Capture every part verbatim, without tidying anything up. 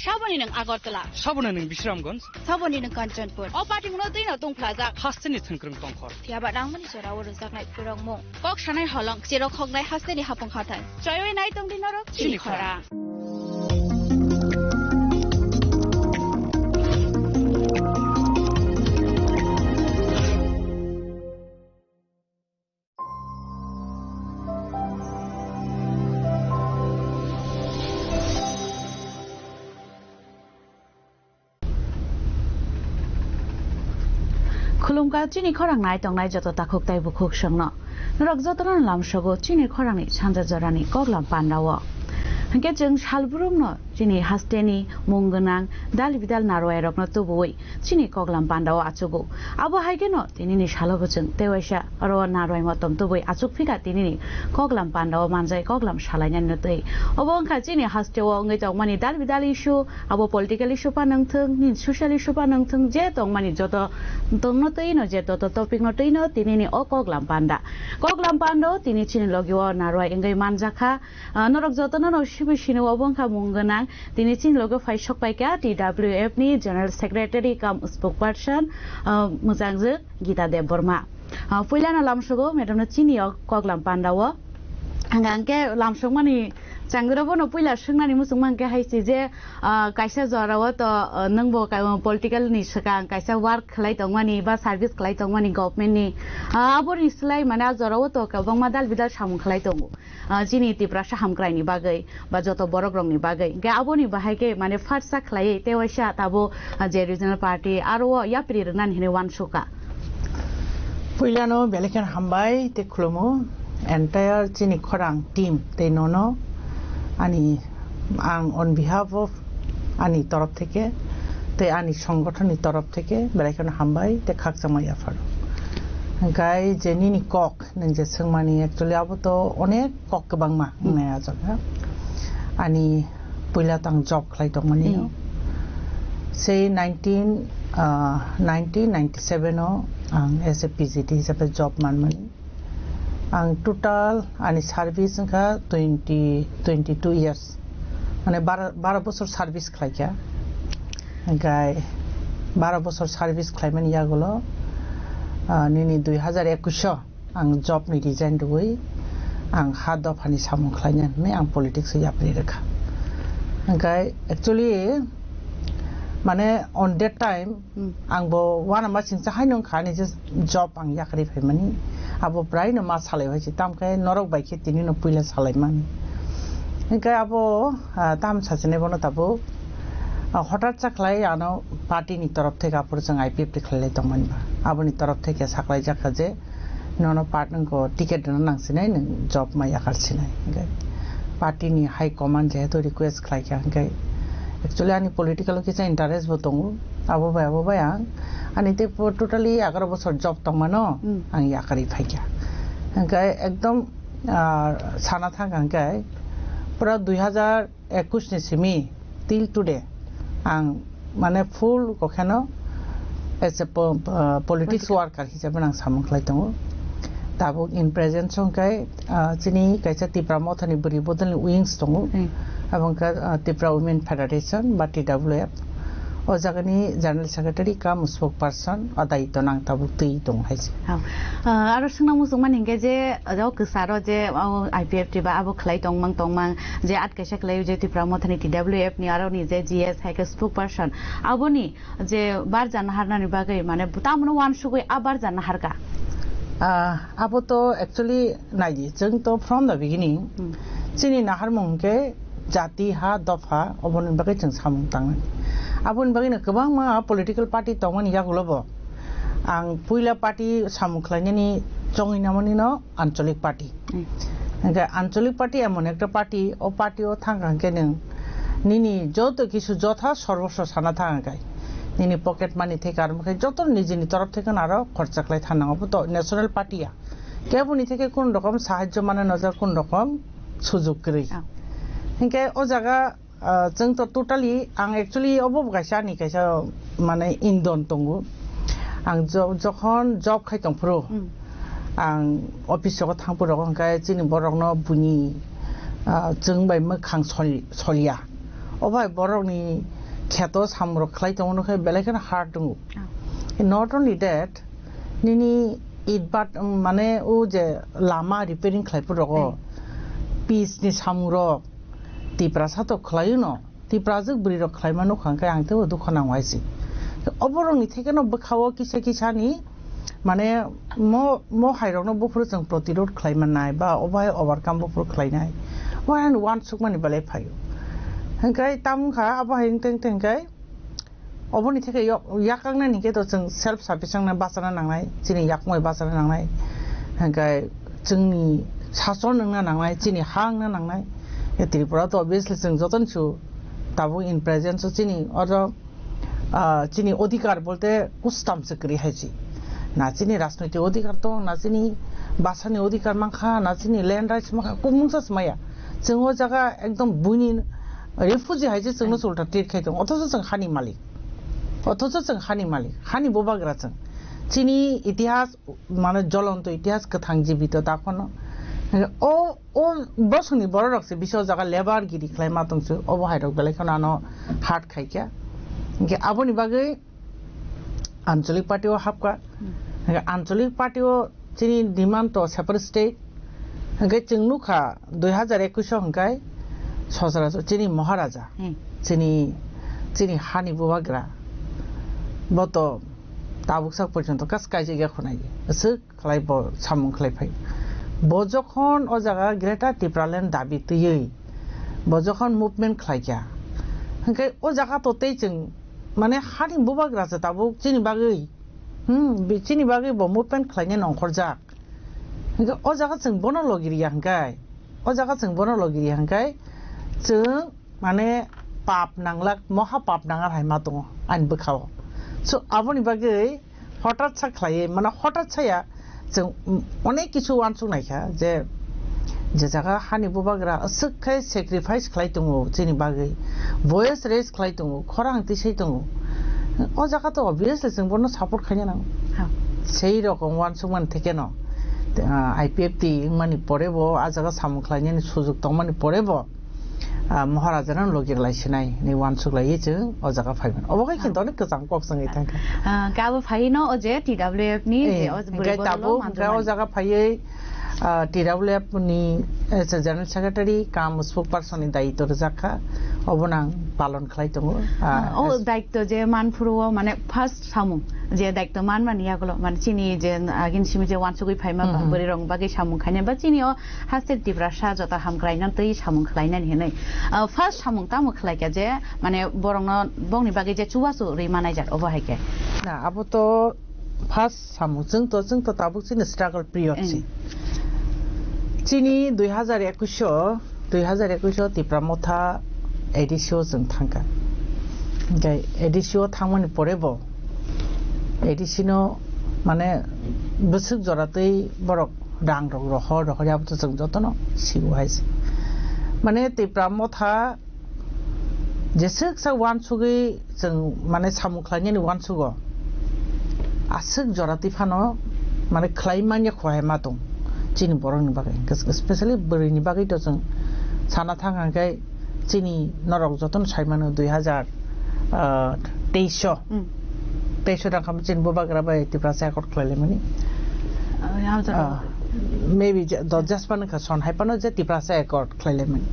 Saboni nwng Agartala. Saboni nwng Bisramganj. Saboni nwng Kanchanpur. O party mungno twi no tungphlajak. Hasteni thwngkwrwng tongkhor. Phiya ba nangmani jora o rwjaknai purokmung. Kok sanai holong, chirok hoknai hasteni hapung hathai. Choiwi nai tongdi norok. Chini chini khorang. Khorang. Khulumkha chini khorang nai tongnai joto takhuk tai bukhuk songno. Norok jotono lamsogo chini khorangni sanja jorani koklam pandao. Hinkhe chwng salbrumno chini hasteni mung gwnang dal bidal narwai rokno tubuwi chini koklam pandao achugo. Abo hai kheno tinini salobo chwng tewaisa oro narwai motom tubui achuk phika tinini koklam pandao manjai koklam salainani twi. Obo wngkha chini hasteo wngwi tongmani dal bidal issue, abo political issue pa nangthwng, nini social issue pa nangthwng, je tongmani joto tongno twi no je joto topic no twi no tinini o koklam panda. Koklam pando tini chini logi o narwai wngwi manjakha. Ah, norok jotono no sibi sini obo wngkha mung gwnang. Tini chini logo phai sok paikha T W F ni General Secretary cum spokesperson, ah, mwchangju Gita Debbarma. Ah, puilano lamsogo madam no chini o koklam pandao. Hingkha hingke lamsokmani changrabo no puila swngnani muchungma hingke hai si je, ah, kaisa jorao to, ah, nwngbo ka-, political ni swkang kaisa work khlai tongmani ba service khlai tongmani government ni, ah, aboni slai mane a jorao to kwbangma dal bidal samung khlai tongo. Ah, chini Tiprasa hamkraini bagwi ba joto borok rokni bagwi. Hingke aboni bahai ke mane pharsa khlaiwi tewaisa tabo, ah, je regional party aro o yapri rwnani hinwi uansukha. Puilano belai kheno hambai tei khulumo entire chini khorang team tei nono ani ang on behalf of ani torof theke tei ani songothonni torof theke belai kheno hambai tei khakchangma yapharo. Hingkai je nini kok nwng je swngmani actually abo to onek kok kwbangma wngnai ah jaga. Ani puila tang job khlai tongmani no. Hmm. Sei nineteen, ah, nineteen ninety-seven o ang as a P G T hisabe job manmani. Ang total ani service wngkha twenty, twenty-two years. Mane baro, baro bosor service khlaikha. Hingkai baro bosor service khlaimani yagulo, ah, nini dui hazar ekush o ang job ni resign rwui ang ha dophani samung khlaina hinwi ang politics o yapri rwkha. Hingkai actually mane on that time, hmm, ang bo uanama singcha haino wngkha ani je job ang yakarwi phaimani. Abo braino ma salai hai se, tamkhe norok bai khe tini no puila salaimani. Hingkai abo, ah, tam sachinai bono tabuk, ah, hotat cha khlai ano party ni torof theke aphuru chwng I P F T khlailai tongmani ba. Aboni torof theke saklai jakha je, nono part nwng ko ticket rwna nang sinai, nwng job ma yakar sinai. Hingke party ni high command jehetu request khlai kha, hingke actually ani political o kisa interest bo tongo, abo bai, abo bai ang ani tei po-, totally egaroh bosor job tongmano, hmm, ang yakarwi phaikha. Hingke ekdom, ah, sana thangkha hingke pura dui hazar ekush ni simi till today ang mane full kokheno as a po-, uh, politics worker hisabe ang samung khlai tongo. Tabuk in present song kai, uh, chini kaisa Tipra Mothani bwrwi bodolni wings tongo. Hmm. Abong kha, uh, Tipra Women Federation ba T W F. O jagani General Secretary cum spokesperson o daitw nang tabuk twi tong hai se. Hao. Ah, aro swngna muchungmani hingke je, o kwcharo je, o I P F T ba abo khlai tongmang tongmang, je at kaisa khlai je Tipra Mothani T W F ni aro ni je G S hai khe spokesperson. Aboni je barja naharnani bagwi mane tamno wansugwi a barja naharka. Ah, abo to actually naidi, chwng to from the beginning, hmm, chini naharmung hingke jati ha dopha oboni bagwi chwng samung tangnani. Aboni bagwino kwbangma political party tongmani yagulo bo ang puila party samung khlainani chongwi namani no ancholik party. Hmm. Hingke ancholik party emon ekta party, o party o thangkha hingke nwng nini joto kisu jotha sorboswa sana thangkha hingke nini pocket money theke aro khe joto nijini torof theke aro khorcha khlai thang nango, bo to national party ya. Keboni theke kun rokom sahajjo mane nojak kun rokom sujug kwrwi. Ah. Hingke o jaga, ah, chwng to totally, ang actually obo bo kaisa ani kaisa mane indon tongo. Ang jo-, jokhon job khai tongphuru, hmm, ang office rogo thangphuru rogo hingke chini borokno buini, ah, chwng bai mwkhang sol-, solia. O bai borokni kheto samung rok khlai tongo, nokhe belai kheno hard tongo. Not only that, nini itbat, um, mane o je lama repairing khlai phuru rogo, pitch ni samung rok, Tiprasa to khlai no, Tiprajwk bwrwi rok khlai ma nukha, hwnkhe ang teibo dukha nango hai se. Obo rokni theke no bwkha o kisa kisa ni mane mo, mo hai rokno buphuru chwng protirod khlai mannai ba obo hai overcome buphuru khlainai. Obo hai uansukmani belai phaio. Hwnkhe tamo wngkha abo hai wngteng teng khe oboni theke yok, yakangnani khe to chwng self sufficient na bachana nangnai, chini yakmoi bachana nangnai. Hwnkhe chwngni sason wngna nangnai, chini ha wngna nangnai. E Tripura to obviously chwng jotono su tabuk in present o chini oro ah, chini odhikar bolte kustam se kwrwi hai se. Na chini rajnoitik odhikar tong, na chini bhasani odhikar mankha, na chini land rights mankha, kumungsa se maya. Chwng o jaga ekdom buini refugee hai se chwngno se ulta treat khai tong. Othocho chwng hani malik. Othocho chwng hani malik. Hani bubagra chwng. Chini itihas mane jolonto itihas kwthang jibito ta phano. O, o bosongni bororok se biso jaga lebar giri khlai ma tongse, obo hai rok belai kheno ano hard khai kha. Hingke aboni bagwi anchalik party o hapka. Hingke anchalik party o chini demand to separate state. Hingke chwng nukha dui hazar ekwis o hingkai sojra chini Maharaja, Hmm. chini, chini hani bubagra. Bo to tabuk sak porjonto kas kaijak ya khwnai. Aswk khlai bo samung khlai phai. Bo jokhon o jaga Greater Tipraland dabi twiwi bo jokhon movement khlai kha, hwnkhe o jaga to tei chwng mane hani bubagra se tabuk chini bagwi, hmm, bi-, chini bagwi bo movement khlainai nongkhorjak. Hwnkhe o jaga chwng bono logi riya hwnkhe, o jaga chwng bono logi riya hwnkhe chwng mane pap nanglak, moha pap nangar hai ma tongo ani bwkha o. So, aboni bagwi hotat sa khlaiwi, mane hotat saya chwng, mm, onek kisu uansuk naikha je, je jaga hani bubagra aswk khai sacrifice khlai tongo chini bagwi, voice raise khlai tongo, khorang tisai tongo, o jaga to obviously chwng bono support khaina nango. Ha. Sei rokom uansuk mani thekeno, ah, I P F T wngmani pore bo, ah jaga samung khlainani sujuk tongmani pore bo, ah, Maharaja no logi rwlai sinai hinwi uansuk laiwi chwng o jaga phai mano. Obo khai khe Ah. to onek kwchang kok swngwi thang kha. Ah, khe abo phai no o je T W F ni Eh, je o hingke bwrwi borok tabuk lo hingke o manjakmani. jaga phaiwi, ah, T W F ni, eh, se General Secretary cum spokesperson ni daitw rwjak kha. Obo no ang palon khlai tongo. Ah, Ah, o as- daitw je manphuru o mane first samung je daitw manmani yagulo mane chini je agini simi je uansugwi phaima ba Mhm. bwrwi rok bagwi samung khainai ba chini o haste Tiprasa joto hamkraino twi samung khlainani hinwi. Ah, first samung tamo khlaikha je, mane, borokno, bongni bagwi je chubachu rwi manaijak, obo hai khe? Na, abo to first samung. Chwng to, chwng to tabuk chini struggle period si. Chini dui hazar ekwis o, dui hazar ekwis o Tipra Motha A D C o chwng thangkha. Hingke A D C o thangmani pore bo A D C no, mane, bwswk jora twi borok rang rok rohor rohor ya, abo to chwng jotono sigo hai se. Mane, Tipra Motha jeswk sa uansugwi chwng, mane, samung khlainani uansugo, aswk jora twi phano, mane, khlai manya kho hai ma tong chini borokni bagwi, especially bwrwini bagwi to chwng sana thang hang khe chini norok jotono sai mano dui hazar, ah, teis o. Hmm. Teis o rang kha chini bubagra bai Tiprasa accord khlai laimani. Ah, ya, Ah, maybe je, do, just pano kha son hai pano je Tiprasa accord khlai laimani.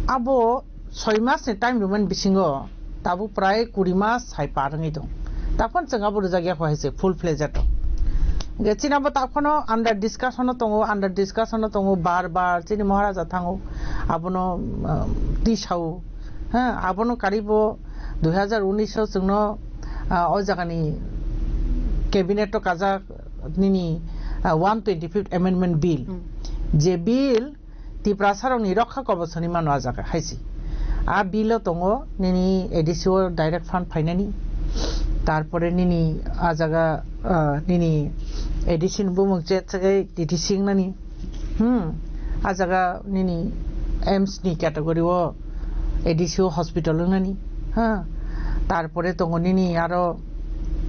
Abo soi mas ni time rwmani bisingo tabuk prai kuri mas hai par wngwi tong. Taphon chwng abo rwjak ya kho hai se full fledged o. Hingke chini abo taphano under discussion o tongo, under discussion o tongo bar bar chini Maharaja thango. Abono, um, tisao. Ha, abono karibo dui hazar unis o chwngno, ah, o jagani cabinet o kajak nini, ah, one twenty-fifth amendment bill. Hmm. Je bill Tiprasa rokni rokha kobosoni mano a jaga hai se. A bill o tongo nini A D C o direct fund phainani. Tarpore nini a jaga, ah, nini A D C ni bumung chet sagai T T C wngnani. Hmm. A jaga nini A I M S ni category o A D C o hospital wngnani. Ha. Tarpore tongo nini aro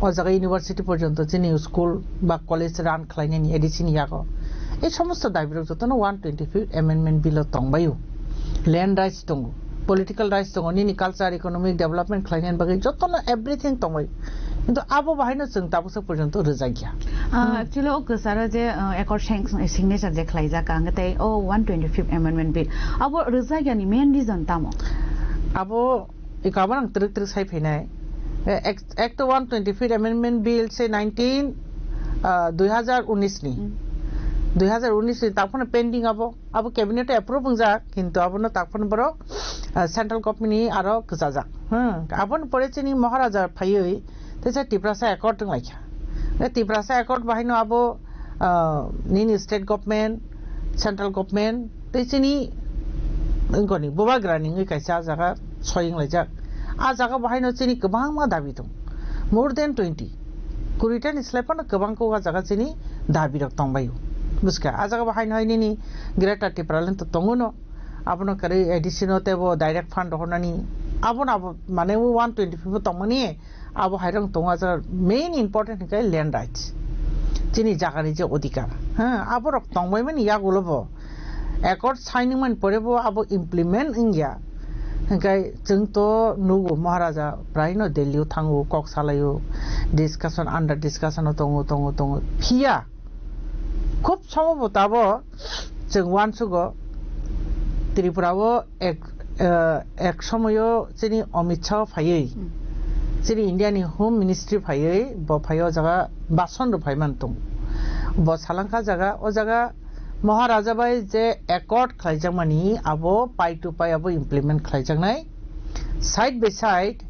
o jaga university porjonto chini school ba college run khlainani A D C ni yago. Ei somosto dabi rok jotono one twenty-fifth amendment bill o tongbaio. Land rights tongo. Political rights tongo, nini culture, economic development khlainani bagwi jotono everything tongwi. Kintu abo bahaino chwng tabuksa porjonto rwjakya. Ah, Hmm. Actually, o kwcharo je, ah, accord sanction, signature je khlaijak, ang tei o one twenty-fifth Amendment Bill. Abo rwjakyani main reason tamo? Abo, iko abo ang twrwk twrwk sai phainai. Eh, Act, Act one twenty-fifth Amendment Bill se nineteen, ah, dui hazar unis ni. Hmm. Dui hazar unis ni takhwno pending abo. Abo cabinet approve wngjak, kintu abono takhwno borok, ah, central government ni aro kwchajak. Hmm, aboni pore chini Maharaja phaiwi teisa Tiprasa accord wnglaikha. Tei Tiprasa accord bahaino abo, ah, nini state government, central government, tei chini wngkoni bubagrani wngwi kaisa jaga soi wnglaijak. A jaga bahaino chini kwbangma dabi tong, more than twenty, kurita ni slai phano kwbang kok a jaga chini dabi rok tongbaio. Bwskha a jaga bahaino hai nini Greater Tipraland to tongo no, abono kwrwi A D C no teibo direct fund rohornani, abono abo mane o one twenty-fifth bo tongmani, abo hairok tongo a jaga main important hwnkhe land rights, chini jagani je odhikar, ha, aborok tongbaimani yagulo bo accord signing mani pore bo abo implement wngya, hwnkhe chwng to nugo Maharaja praino Delhi o thango, kok salaio, discussion, under discussion o tongo, tongo, tongo, phiya. Khub somo bo tabo chwng uansugo Tripura o ek, eh, ek somoyo chini Amit Shah phaiwi, Hmm. chini India ni Home Ministry phaiwi, bo phaiwi o jaga bason rw phaiman tong. Bo salangkha jaga, o jaga Maharaja bai je accord khlaijakmani, abo pai to pai abo implement khlaijaknai. Side by side,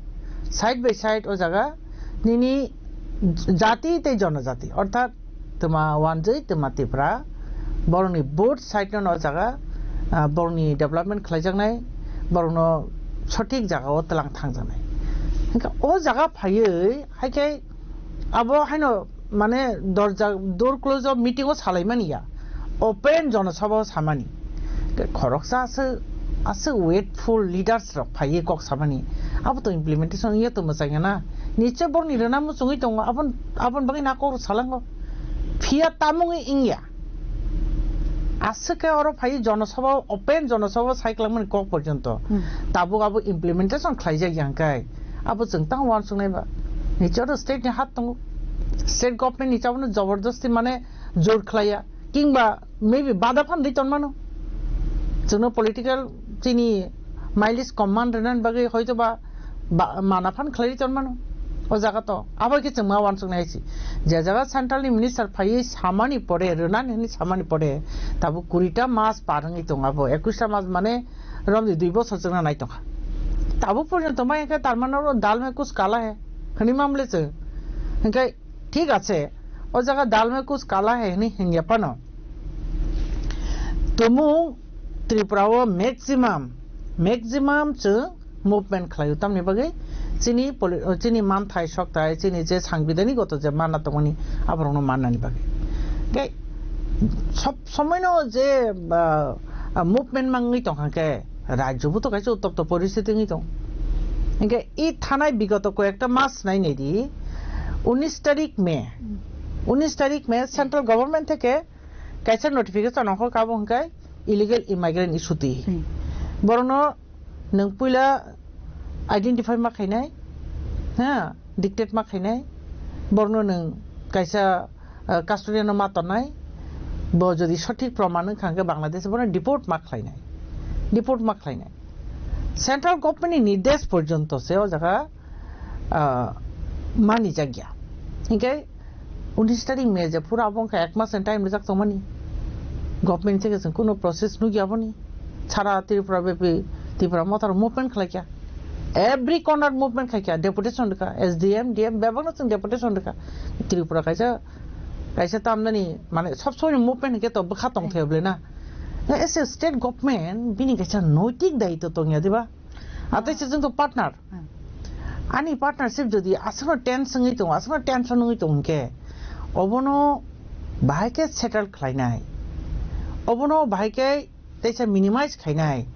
side by side o jaga nini jati tei jonojati, orthat twma Wanjwi, twma Tipra, borokni both side no o jaga, ah, borokni development khlaijaknai, borokno sothik jaga o twlang thangjaknai. Hwnkhe o jaga phaiwi, haikhe abo haino mane dorja door close o meeting o salaimani ya, open jonosabha o samani. Khoroksa aswk, aswk weightful leaders rok phaiwi kok samani, abo to implementation wngya to mwchangya na. Nichoi borokni rwna muchungwi tongo, abon, aboni bagwi na kok rok salango. Phiya tamungwi wngya. Aswk khe oro phaiwi jonosabha o, open jonosabha o sai kwlangmani kok porjonto. Hmm. Tabuk abo implementation khlaijakya hwnkhe abo chwng tang uansuknai ba. Nichoi oro state ni hat tongo. State government ni chabono jobordosti mane jor khlaiya. Kingba maybe bada phan di tonmano. Chwngno political chini mileage kom man rwnani bagwi hoito ba, ba mana phan khlai di tonmano. O jaga to abo khe chwng ma uansuknai hai se. Je jaga central ni minister phaiwi samani pore, rwnani hwnwi samani pore, tabuk kurita mas par wngwi tongo abo, ekush ta mas mane romni dui bosor chwngno nai tongkha. Tabuk porjonto ma hwnkhe tar mane oro dal mein kuch kala hai hwnwi mamle chwng. Hwnkhe Thik ache, o jaga dal mein kuch kala hai hwnwi hwngya phano. Tumung Tripura o maximum, maximum chwng movement khlaio, tamni bagwi chini poli-, chini manthai sokthai, chini je sangbidhani goto je manna tongmani, aborokno mannani bagwi. Tei sob somoino je, ah, ah, movement mangwi tongkha khe, rajyo bo to kaisa uttopto poristiti wngwi tong. Hinkhe i thanai bigoto koyekta mas nai nai di, unis tarik May, Hmm. unis tarik May central government theke kaisa notification ongkha, abo hwnkhe illegal immigrant issue twi. Hmm. Borokno nwng puila identify ma khainai, ha, dictate ma khainai, borokno nwng kaisa ah, custodian-o ma tongnai, bo jodi sothik proman wngkha hwnkhe Bangladesh bono deport ma khlainai, deport ma khlainai. Central government ni nirdesh porjonto se o jaga, ah, mani jakya. Hinkhe unis tarik May je phuru abo wngkha ek mas ni time rijak tongmani. Government theke chwng kunu process nukya aboni. Sara Tripura bepi Tripura motor movement khlaikha. Every corner movement khaikha, deputation rwkha, S D M, D M bebakno chwng deputation rwkha. Tripura kaisa, kaisa tamnani, mane, sob somoi movement hinkhe to bwkha tongthai bwle na. As a state government, bini kaisa noitik daitw tongya, diba? Atwi se chwng to partner. Hmm. Ani partnership jodi aswkno tense wngwi tongo, aswkno tension wngwi tongo hinkhe, obono bahai khe settle khlainai, obono bahai khe teisa minimize khainai,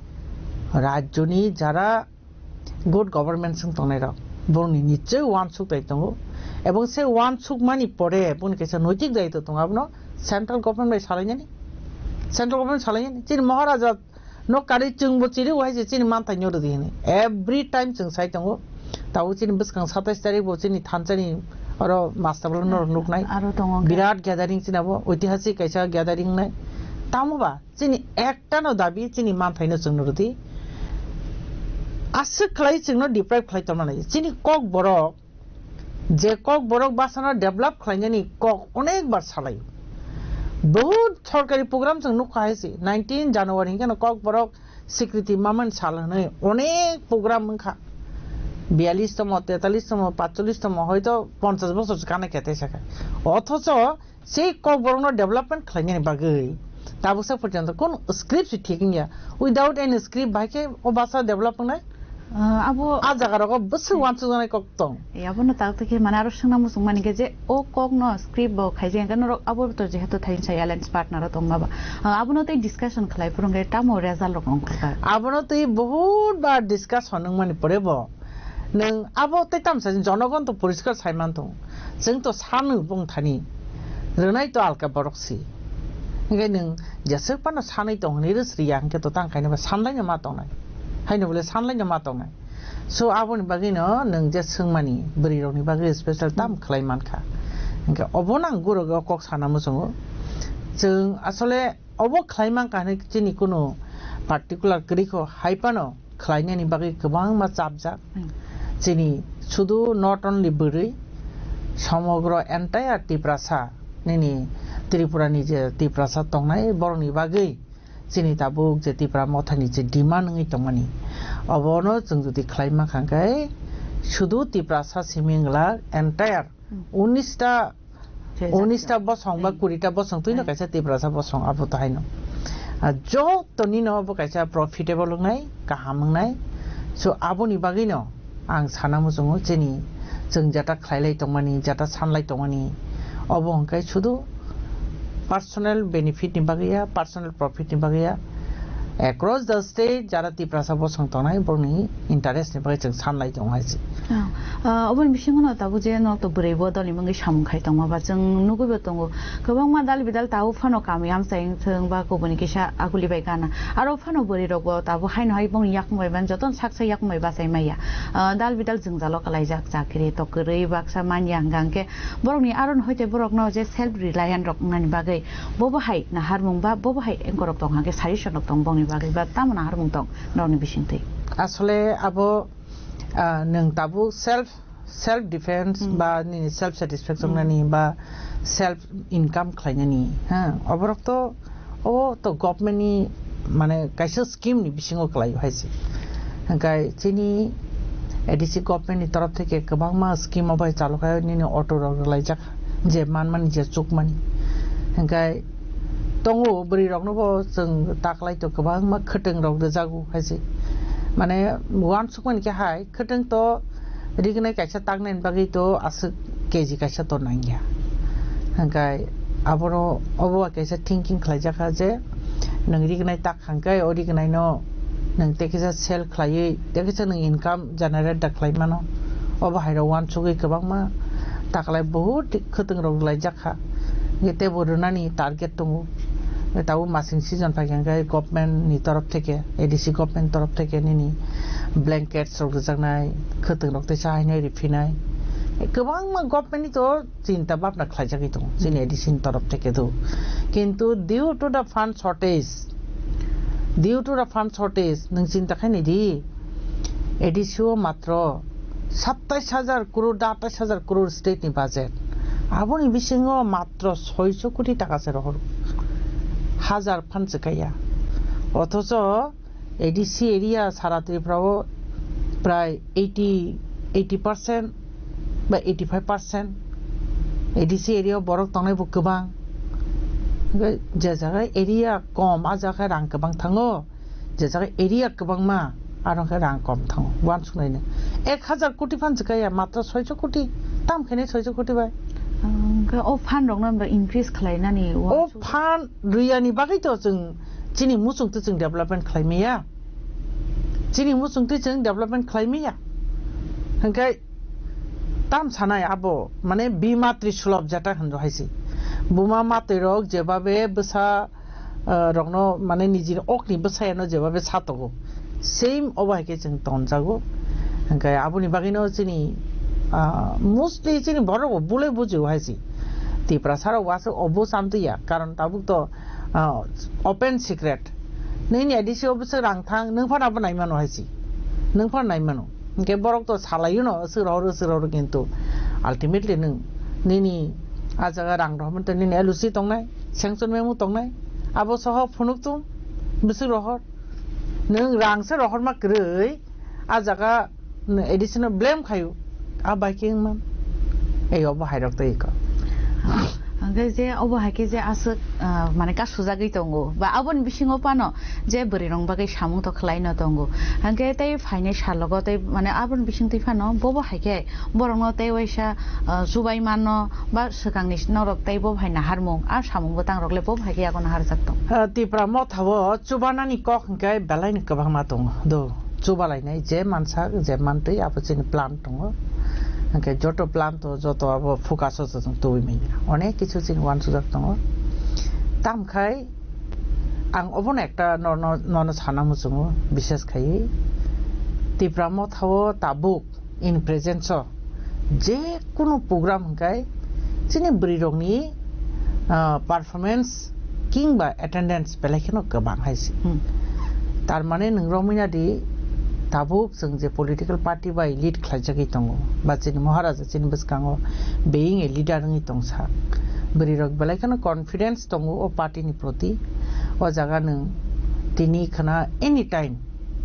rajyoni jara good government swng tongnai rok, borokni nichoi uansuk tai tongo, ebong se uansuk mani pore boni kaisa noitik daitw tongo, abono central government bai salainani, central government salainani, chini Maharaja No kari chwng bo chiri wahai se chini manthai nyo rwdi hini. Every time chwng sai tongo. Tabuk chini bwskang satais tarik bo chini thansa ni oro master bwlwk no nuknai. Aro tongo hwnkhe. Birat gathering chini abo oitihasik kaisa gathering nai. Tamo ba chini ekta no dabi chini manthai no chwng no rwdi. Aswk khlai chwng no deprive khlai tongma nai. Chini kok borok je kok borok basano develop khlainani kok onek bar salai. Bohut sorkari program chwng nukha hai se. Nineteen January hinkhe no kok borok sikriti maman sal hwnwi onek program wngkha. Biyalish tomo, tetalis tomo, patcholish tomo, hoito ponchash bochor se kana kete sakha. Othocho sei kok borokno development khlainani bagwi tabuksa porjonto kun script se thik wngya. Without any script bai khe o basa develop wngnai? Ah, abo A jaga rogo bwswk wansukjaknai kok tong. Eh, abono tak twi khe mane aro swngna muchung mani khe je o kok no script bo khaijak hwnkhe norok abo to jehetu thaisa alliance partner o tongma ba. Ah, abono tei discussion khlai phuru hwnkhe tamo result rok ongkha kha. Abono twi bohut bar discussion wngmani pore bo nwng abo tei tamsa jonogon to poriskar sai man tong. Chwng to sanu bong thani rwnai to alka borok si. Hwnkhe nwng jeswk phano sanwi tong hwnwi rwsriya hwnkhe to tang kainwi ba sanlaino ma tongnai. Haino bole sanlaino ma tongnai. So aboni bagwi no nwng je swngmani bwrwi rokni bagwi special tam khlai mankha. Hwnkhe obo nang guro o kok sana muchungo. Chwng asole obo khlai mankha hwnwi chini kunu particular kwrwi kho hai phano khlainani bagwi kwbangma chapjak. Hmm. Chini sudu not only bwrwi, somogro entire Tiprasa, nini Tripura ni je Tiprasa tongnai borokni bagwi chini tabuk je Tipra mothani je demand wngwi tongmani, obono chwng jodi khlai mankha hwnkhe sudu Tiprasa simi wngla entire Hmm. unis ta, Je unis ta jat bosong ba Hmm. kuri ta bosong twino Hmm. kaisa Tiprasa bosong abo to haino. Ah, joto nino bo kaisa profitable wngnai, kaham wngnai. So aboni bagwino ang sana muchungo chini chwng jata khlailai tongmani, jata sanlai tongmani, obo hwnkhe sudu personal benefit ni bagwi ya, personal profit ni bagwi ya, across the state jara Tiprasa bosong tongnai borokni interest ni bagwi chwng sanlai tongo hai se. Ah, ah, oboni bisingo no tabuk je no to bwrwi bo dol ni bagwi samung khai tongma ba chwng nugwi bo tongo. Kwbangma dal bidal tabuk phano kami amchai wng thwng ba kubuni kisa aguli bai gana. Aro phano bwrwi rok bo tabuk haino hai bongni yakung bai ban jotono sak sak yakung bai bachai maya. Ah, dal bidal jwngjalo kalaijak chakri to kwrwi baksa manya hwnkha hwnkhe borokni aron hoite borokno je self reliant rok wngnani bagwi bobo hai naharmung ba bobo hai engkorok tong hwnkhe suggestion rok tong bongni bagwi ba tamo naharmung tong norokni bisingtwi? Asole abo, ah, nwng tabuk self, self defense Hmm. ba nini self satisfaction Hmm. nani ba self income khlainani, ha, oborok to, o to government ni mane kaisa scheme ni bisingo kwlai hai se. Hwnkhe chini A D C government ni torof theke kwbangma scheme o bai chalo khai nini auto rok rwlaijak je manmani je chukmani. Hwnkhe tongo bwrwi rokno bo chwng taklai to kwbangma khwtwng rok rwjago hai se. Mane uansukmani khe hai khwtwng to rignai kaisa taknai bagwi to aswk K G kaisa to nangya. Hwnkhe abono obo kaisa thinking khlaijak kha je nwng rignai tak hwnkhe o rignai no nwng tei kisa sell khlaiwi tei kisa nwng income generate da khlai mano. Obo hai rok uansugwi kwbangma taklai bahut khwtwng rok rwlaijak kha. Hwnkhe teibo rwnani target tongo. Tabuk masing season phaikha hwnkhe government ni torof theke, A D C government torof theke nini blankets rok rwjaknai, khwtwng rok teisa haino riphinai. Kwbangma government ni to chinta bhabna khlaijagwi tongo chini A D C ni torof theke do. Kintu due to the fund shortage, due to the fund shortage, nwng chinta khainai di, A D C o matro sattais hajar crore, da atais hajar crore state ni budget. Aboni bisingo matro soiso koti taka se rohor. Hajar phan se kaiya. Othocho A D C area sara Tripura o prai eighty, eighty percent ba eighty five percent A D C area o borok tongnai bo kwbang. Hwnkhe je jaga area kom, a jaga rang kwbang thango. Je jaga area kwbangma, aro khe rang kom thango, uansuknaino. Ek hajar koti phan se kaiya, matro soiso koti, tam khainai soiso koti bai. Hwnkhe o fund rokno ba increase khlainani O uansuk- fund rwiyani bagwi to chwng chini muchungtwi chwng development khlai maya. Chini muchungtwi chwng development khlai maya. Hwnkhe tam sanai abo, mane bima trisulab jata hwnjo hai se. Buma matwi rok jebabe bwsa ah, rokno, mane, nijini okni bwsayano jebabe satogo, same obo hai khe chwng tonjago. Hwnkhe aboni bagwino chini, ah, mostly chini borok bo bulai bujio hai si. Tiprasa rok bo aswk obo chamtwi ya, karon tabuk to, ah, open secret. Nini A D C office rang thang, nwng phano abo naimano hai si. Nwng phano naimano. Hwnkhe borok to salaio no, aswk rohor, aswk rohor, kintu ultimately nwng nini a jaga rang rohormani to nini L O C tongnai, sanction memo tongnai, abo soho phunuk tung, bwswk rohor. Nwng rang se rohorma kwrwi, a jaga A D C no blame khaio, a bai khe wngman. Ei obo hai rok tei ko. Hwnkhe je obo hai khe je aswk, ah, mane kasujagwi tongo, ba aboni bisingo phano je bwrwi rok bagwi samung to khlai no tongo. Hwnkhe tei phainai salogo tei, mane, aboni bising twi phano bobo hai khe borokno tei waisa, ah, chubai mano ba swkangni norok tei bobo hai naharmung, a samung bwtang rok le bobo hai khe yago naharjak tongo. Ah, Tipra Motha o chubanani kok hwnkhe belai ni kwbangma tongo. Do, chubalainai je mansak, je mantwi abo chini plan tongo. Hwnkhe joto plan to joto abo focus o chwng tubui manya. Onek kichu chini wansujak tongo. Tamkhai ang obono ekta nono, nono sana muchungo, bishes khaiwi Tipra Motha o tabuk in presence o je kunu program hwnkhe chini bwrwi rokni, ah, performance kingba attendance belai kheno kwbang hai se. Hmm. Tar mane nwng romwi nadi, tabuk chwng je political party bai lead khlaijagwi tongo, ba chini Maharaja chini bwskango being a leader wngwi tongsa. Bwrwi rok belai kheno confidence tongo o party ni proti. O jaga nwng tini khna anytime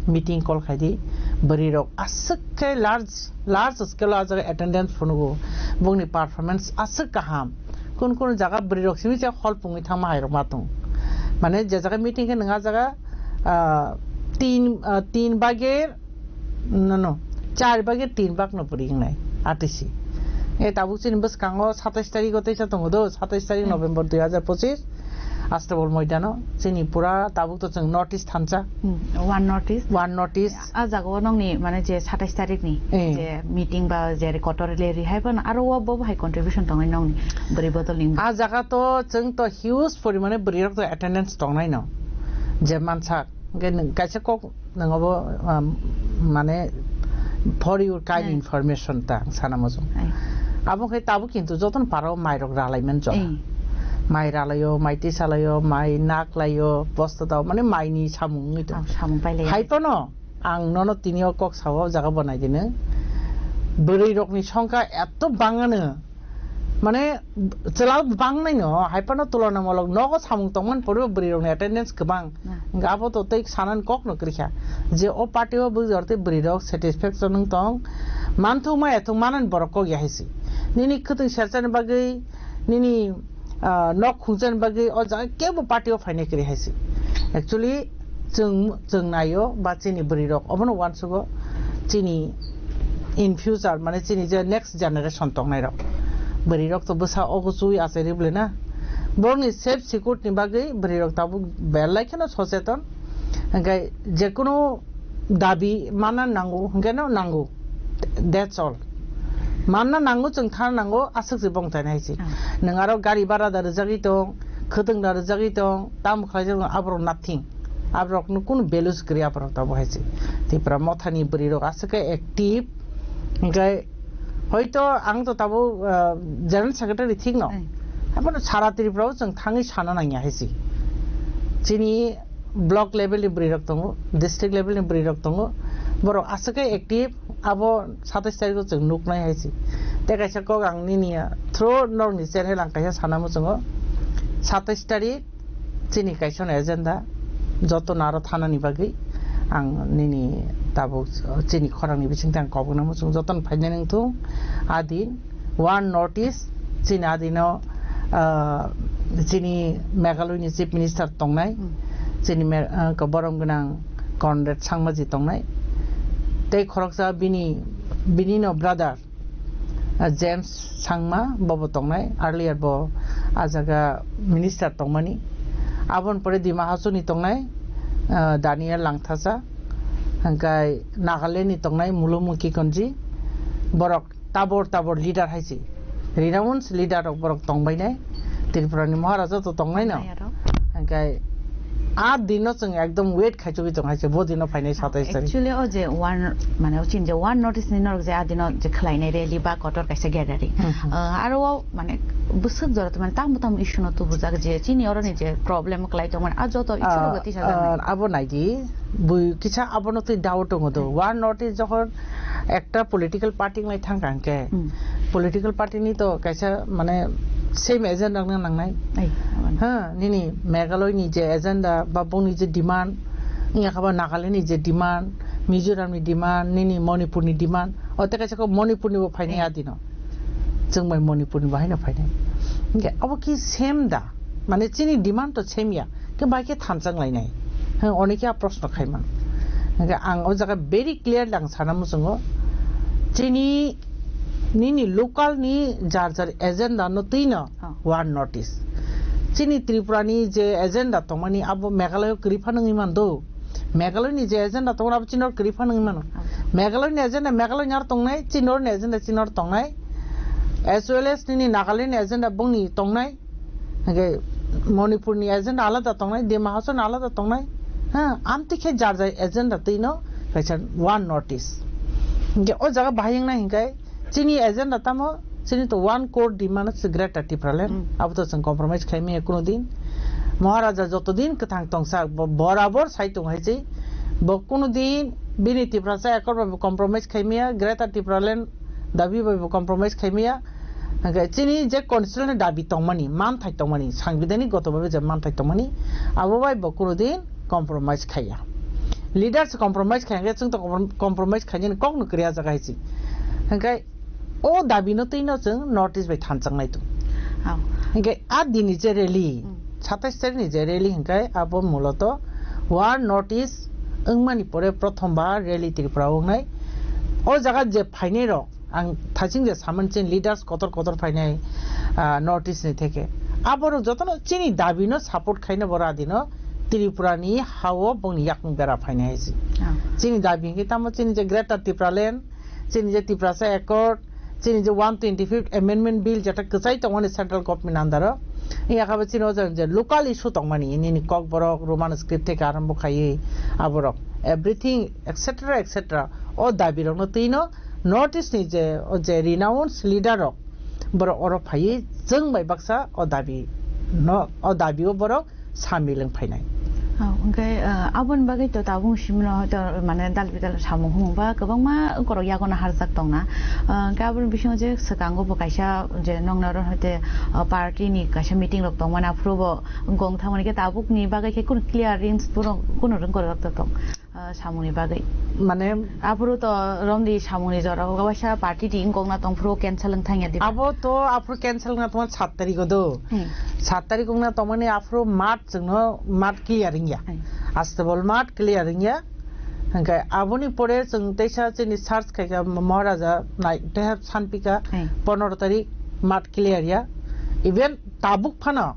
meeting call khai di, bwrwi rok aswk khe large, large scale o ah jaga attendance phunugo, bongni performance aswk kaham. Kun kun jaga bwrwi rok simi se hol pungwi thangma hai rok ma tong. Mane je jaga meeting khe nwng ah jaga, ah, tin, ah, tin bager, no, no, char bager tin bag no bwrwi wngnai, atisi. E tabuk chini bwskango satais tarik o teisa tongo do, satais tarik Hmm. November dui hazar pochis. Astabol moidano chini pura tabuk to chwng North East thansa. Hmm, one North East. One North East. A jaga o nongni mane je satais tarik ni Eh. je meeting ba je kotor rally hai phano aro o bo hai contribution tongnai nongni bwrwi bodol ni. A jaga to chwng to huge porimane bwrwi rok to attendance tongnai no. Je mansak, hwnkhe nwng kaisa kok Nang abo, um, mane, for your kind Hmm. information ta ang sana mojong. Ai. Abo khe tabuk kintu jotono paro mai rok ralai man jora. Ei. Mai ralaio, mai tisalaio, mai naklaio, bosta dao, mane mai ni samung wngwi tong. Ah, samung pailai. Hai phano ang nono tini o kok sao, jaga bo nai di nang. Bwrwi rok ni songkha eto bangano. Mane, chwla bang nai no, hai phano tulonamulok nogo samung tongman poribo bwrwi rokni attendance kwbang. Hmm. Hwnkhe abo to tei sanani kok no kwrwi kha. Je o party o bwrwi rok tei bwrwi rok satisfaction wng tong, manthok maya thok manani borok kok ya hai se. Nini khwtwng serchani bagwi, nini, ah, nok khungjani bagwi o jaga kebo party o phainai kwrwi hai se. Actually, chwng, chwng naio ba chini bwrwi rok obono uansugo chini in future, mane chini je next generation tongnai rok, bwrwi rok to bwsa ogo chui achai rwbwle na, borokni safe security ni bagwi bwrwi rok tabuk belai kheno socheton, hwnkhe jekunu dabi manna nango, hwnkhe no nango, that's all. Manna nango, chwng thana nango, aswk se bongtai nai se. Ah. Nwng aro gari bara da rwjagwi tong, khwtwng da rwjagwi tong, tamo khlaijak tong, aborok nothing. Aborokno kunu values kwrwi aborok tabuk hai se. Tipra Mothani bwrwi rok aswk khe active, hwnkhe hoito ang to tabuk, ah, General Secretary thik no. Ai. Abono sara Tripura o chwng thangwi sana nangya hai se. Chini block level ni bwrwi rok tongo, district level ni bwrwi rok tongo, borok aswk khe active, abo satais tarikh o chwng nuknai hai se. Tei kaisa kok ang nini, ah, through norokni channel ang kaisa sana muchungo, satais tarikh chini kaisa no agenda, joto no aro thanani bagwi ang nini tabuk chini khorang ni bising tang kok no muchung joto no phainai nang thung, adin. One North East, chini adino, ah, chini Meghalaya ni Chief Minister tongnai, Hmm. chini me-, ah, koborom gwnang Conrad Sangma ji tongnai, tei khoroksa bini, bini no brother, ah, James Sangma bobo tongnai, earlier bo ah jaga minister tongmani, aboni pore Dima Hasao ni tongnai, ah, Daniel Langthasa, hwnkhe Nagaland ni tongnai Mulumu Kikonji, borok tabor tabor leader hai se, renowned leader rok borok tongbai nai, Tripura ni Maharaja to tongnai no. Nai aro. Hwnkhe A dino chwng ekdom wait khaichugwi tong hai se, bo dino phainai satais tarik. Actually, o je one, mane, o chin je one notice ni norok je a dino je khlainai rally ba kotor kaisa gathering. Hmm, hmm. Ah, aro o, mane, bwswk jora to, mane, tamo tamo issue no tubujak je chini oro ni je problem khlai tong mani, a joto issue no Ah, bwtwi sajak nai. Ah, abo naidi, bui kisa abono twi doubt tongo do. Hmm. One notice jokhon ekta political party ngai thang kang khe, Hmm. political party ni to kaisa, mane, same agenda nang nangnai. Ai, aboni. Ha, nini Meghalaya ni je agenda ba bongni je demand, wngya kha ba Nagaland ni je demand, Mizoram ni demand, nini Manipur ni demand, o te kaisa ko Manipur ni bo phainai Hmm. a dino. Chwng bai Manipur ni bo haino phainai. Hingke abo ki same da? Mane chini demand to same ya. Ke bai ke thanchang lainai. Hang, oni khe a proshno khai man. Hingke ang o jaga very clear lang sana muchungo. Chini nini local ni jar jar agenda no twi no Oh. one notice. Chini Tripura ni je agenda tongmani abo Meghalaya kwrwi phano wngwi man do. Meghalaya ni je agenda tongo abo chini oro kwrwi phano wngwi mano. Oh. Meghalaya ni agenda Meghalaya ni aro tongnai, chini oro ni agenda chini oro tongnai. As well as nini Nagaland ni agenda bongni tongnai. Hingke Manipur ni agenda alada tongnai, Dima Hasao ni alada tongnai. Ha, amtwi khe jar jar agenda twi no kaisa one notice. Hingke o jaga bahai wngna hingkai chini agenda tamo, chini to one core demand se Greater Tipraland. Hmm. Abo to chwng compromise khai maya kuno din. Maharaja joto din kwthang tongsa bo borabor sai tong hai se. Bo kuno din bini Tiprasa ekor bai bo compromise khai maya, Greater Tipraland dabi bai bo compromise khai maya. Hingke chini je constitutional dabi tongmani, manthai tongmani, sangbidhanik goto bhabe je manthai tongmani, abo bai bo kuno din compromise khaiya. Leaders compromise khaiya, hingke chwng to comprom-, compromise khainani kok no kwrwi a jaga hai se. Hingke o dabi no twi no chwng notice bai thanchang nai tu. Oh. Hingke a dini je rally, Hmm. satais tarik ni je rally hingke abo muloto one notice wngmani pore prothom bar rally Tripura o wngnai. O jaga je phainai rok, ang thaching je saman chini leaders kotor kotor phainai, ah, North East ni theke. Aborok jotono chini dabi no support khaina bo radi no Tripura ni ha o bongni yakung bera phainai hai se. Ah. Chini dabi hingke tamo chini je Greater Tipraland, chini je Tiprasa Accord, chini je one twenty-fifth Amendment Bill jeta kwchai tongmani central government under o. Yakha bo chini o je, je local issue tongmani, nini Kokborok, Roman script theke arambo khaiwi aborok. Everything, et cetera, et cetera. O dabi rok no twi no North East ni je, o je renowned leader rok, borok oro phaiwi chwng bai baksa o dabi no, o dabi o borok samil wng phainai. Oh, hingke, ah, aboni bagwi to tabuk simi no hoito mane dal bidal samung humung ba kwbangma borok yago no harjak tongna. Ah, hingke aboni bisingo je swkango bo kaisa je nokna oro hoite, ah, party ni kaisa meeting rok tongmani aphuru bo gong thangmani khe tabuk ni bagwi khe kunu clearance borok kunu rwng korok tong. Ah, samungni bagwi. Mane? Aphuru to romdi samungni jora o waisa party ti wngkokna tongphuru cancel wng thangya diba? Abo to aphuru cancel wngna tongma sat tarikh o do. Hmm. Sat tarikh wngna tongmani aphuru mat chwngno mat clear wngya. Hmm. Astebol mat clear wngya. Hingke aboni pore chwng teisa chini search khaikha Maharaja nai teha sanpika Hmm. pondro tarikh mat clear ya. Even tabuk phano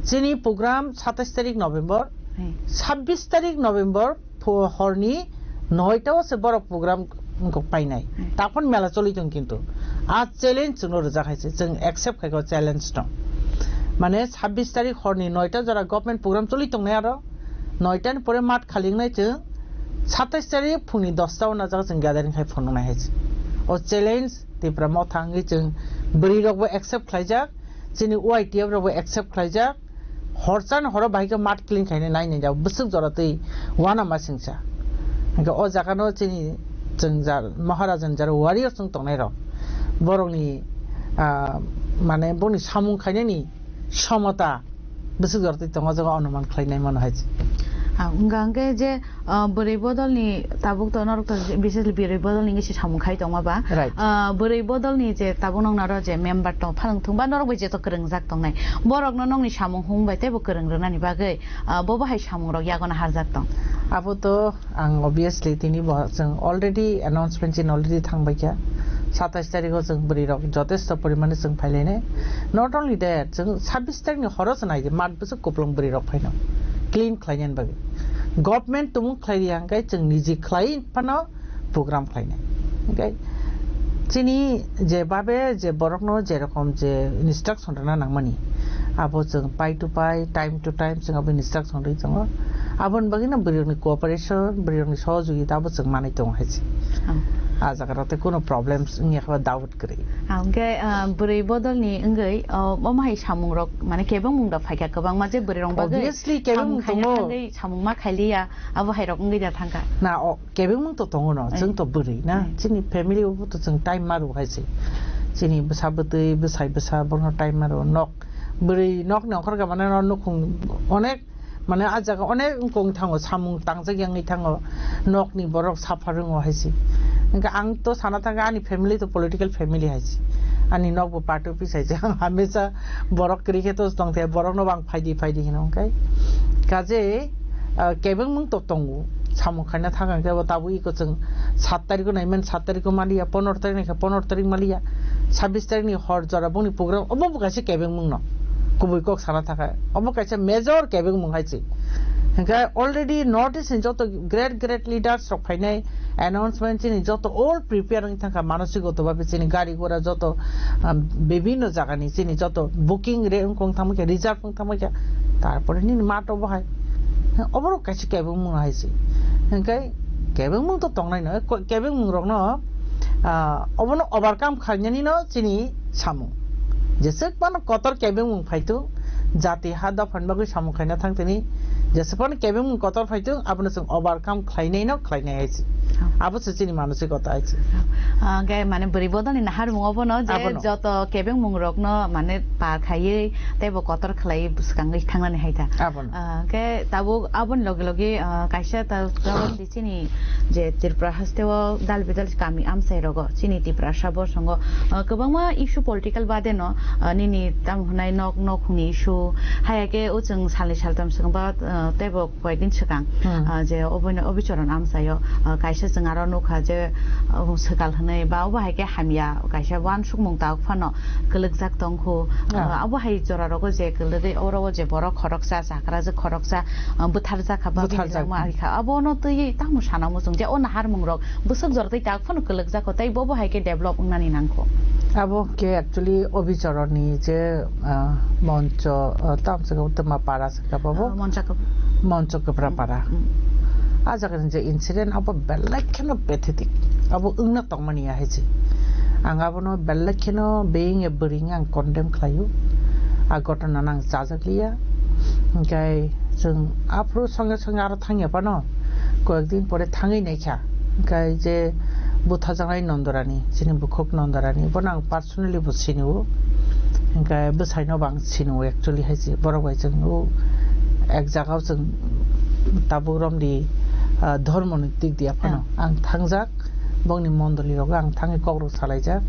chini program satais tarikh November, Hmm. sabbis tarikh November, pho-, horni noita o se borok program wngkok painai. Hmm. Taphon mela choli tong kintu. A challenge chwngno rwjak hai se, chwng accept khai kha o challenge no. Mane sabbis tarikh horni noita jora government program choli tongnai aro, noita ni pore mat khali wngnai chwng, satais tarikh phungni dosta o najak chwng gathering khai phunuknai hai se. O challenge Tipra Motha wngwi chwng bwrwi rokbo accept khlaijak, chini Y T F rokbo accept khlaijak, horchano horo bahai khe mat clean khainai nai nai jak bwswk jora twi uanama singcha. Hingke o jaga no chini chwng jar Maharaja ni jar warriors wng tongnai rok, borokni, ah, mane boni samung khainani somota bwswk jora twi tongo, o jaga onuman khlainai mano hai se. Ah, wngka hingke je, ah, bwrwi bodolni tabuk to norok to bises bwrwi bodolni wngwi se samung khai tongma ba. Right. Ah, bwrwi bodolni je tabuk noknaro je member tong phalwng thung ba norok bai jeto kwrwngjak tongnai. Borokno nokni samung hung bai teibo kwrwng rwnani bagwi, ah, bo bo hai samung rok yagono harjak tong. Abo to ang obviously tini bo chwng already announcement chin already thang bai kha. Satais tarikh o chwng bwrwi rok jotesto porimane chwng phailainai. Not only that, chwng sabbis tarikh ni horo se nai di mat bwswk kupulung bwrwi rok phaino clean khlainani bagwi. Government tumung khlai ri hingke chwng niji khlai phano program khlainai. Hingke chini je babe je borokno je rokom je instruction rwna nangmani, Abo chwng pie to pie, time to time chwng abo instruction rwi tongo. Aboni bagwino bwrwirokni cooperation, bwrwirokni sohojogita abo chwng manwi tongo hai se. Oh. A jaga rok tei kuno problems wngya khe doubt kwrwi. Ah, hwnkhe, ah, bwrwi bodolni wngwi, oh, omo hai samungrok, mane, kebengmung rok phaikha kwbangma je bwrwirok bagwi. Obviously, kebengmung samung khaina tongo. Thangwi samung ma khailiya, abo hai rok wngwi da thangkha. Na, o, kebengmung to tongo no, eh, chwng to bwrwi na, eh, chini family o bo to chwng time ma rw hai se. Chini bwsa bwtwi, bwsai bwsa, bono time ma rw nok. Bwrwi nok ni ongkhor ka mane no nukhung onek, mane a jaga onek wngkong thango, samung tangjak yangwi thango, nok ni borok sapha rwngo hai se. Hwnkhe ang to sana thangkha ani family to political family hai se. Ani nok bo party office hai se. Ang hamesa borok kwrwi khe to tong the, borok no bo ang phaidi phaidi hino hwnkhe. Kaje, ah, kebengmung to tongo. Samung khaina thang khe bo tabuk iko chwng sat tarikh naiman, sat tarikh maliya, pondro tarikh naikha pondro tarikh maliya, sabbish tarikh ni hor jora bongni program obo bo kaisa kebengmung no, kubui kok sana thangkha obo kaisa major kebengmung hai se. Hwnkhe already North East ni joto great great leaders rok phainai announcement chini joto all prepare wng thangkha manosigota babe chini gari gora joto, um, bibhinno jagani chini joto booking re wngkong thangma khe reserve wng thangma khe tarpore nini mato bo hai. Oborok kaisa kebengmung hai se. Hwnkhe kebengmung to tongnai no, ko-, kebengmung rokno, ah, obono overcome khainani no chini samung. Jeswk phano kotor kebengmung phaitu, jati ha dophani bagwi samung khaina thang tini, jeswk phano kebengmung kotor phaitu, abono chwng overcome khlainai no khlainai hai se. Abo se chini manosikota hai se. Ah, hwnkhe mane bwrwi bodolni naharmung obono je abono. Joto kebengmung rokno mane par khaiwi teibo kotor khlaiwi bwskangwi thangnani hai ta. Abono. Ah, hwnkhe tabuk aboni loge loge, ah, kaisa ta, tabuk di chini je Tripura haste o dal bidal kami amchai rogo chini Tiprasa bosongo, ah, kwbangma issue political bade no, ah, nini tamo hwnai nok, nok hwnni issue, haya khe o chwng salni saltam swkang ba, ah, teibo koyekdin swkang, hmm, ah, je oboino obichoron amchaio, ah, kaisa chwng aro nukha je, ah, swkal hwnwi ba obo hai khe hamya kaisa uansukmung tabuk phano kwlwkjak tongkhu. Ah. Ah, abo hai jora rogo je kwlwgwi oro o je borok khoroksa, chakrajwk khoroksa, ah, bwtharjak kha ba bini bwtharjak. Langma hai kha. Abono twiwi tamo sana muchung je o naharmung rok bwswk jora twi tabuk phano kwlwkjak kho tei bobo hai khe develop wngnani nangkho. Abo khe actually obichoroni je, ah, moncho, ah, tamo se khe twma para se khe abo. Ah, moncho khe. Moncho Kaprapara. Mm. A jagani je incident abo belai kheno pathetic. Abo wngna tongmani ya hai se. Ang abono belai kheno being a bwrwi ang condemn khlaio. A ghotona no ang chajak liya. Hwnkhe chwng aphuru songe songe aro thangya phano. Koyek din pore thangwi naikha. Hwnkhe je butharjaknai Nondorani, chini bukhuk Nondorani, bono ang personally bo sinio. Hwnkhe bwsaino bo ang sinio actually hai se. Borok bai chwng o ek jagao chwng tabuk romdi, ah, dhormoni dik diya phano. Ah. Ang thangjak, bongni mondoli rogo ang thangwi kokrok salaijak.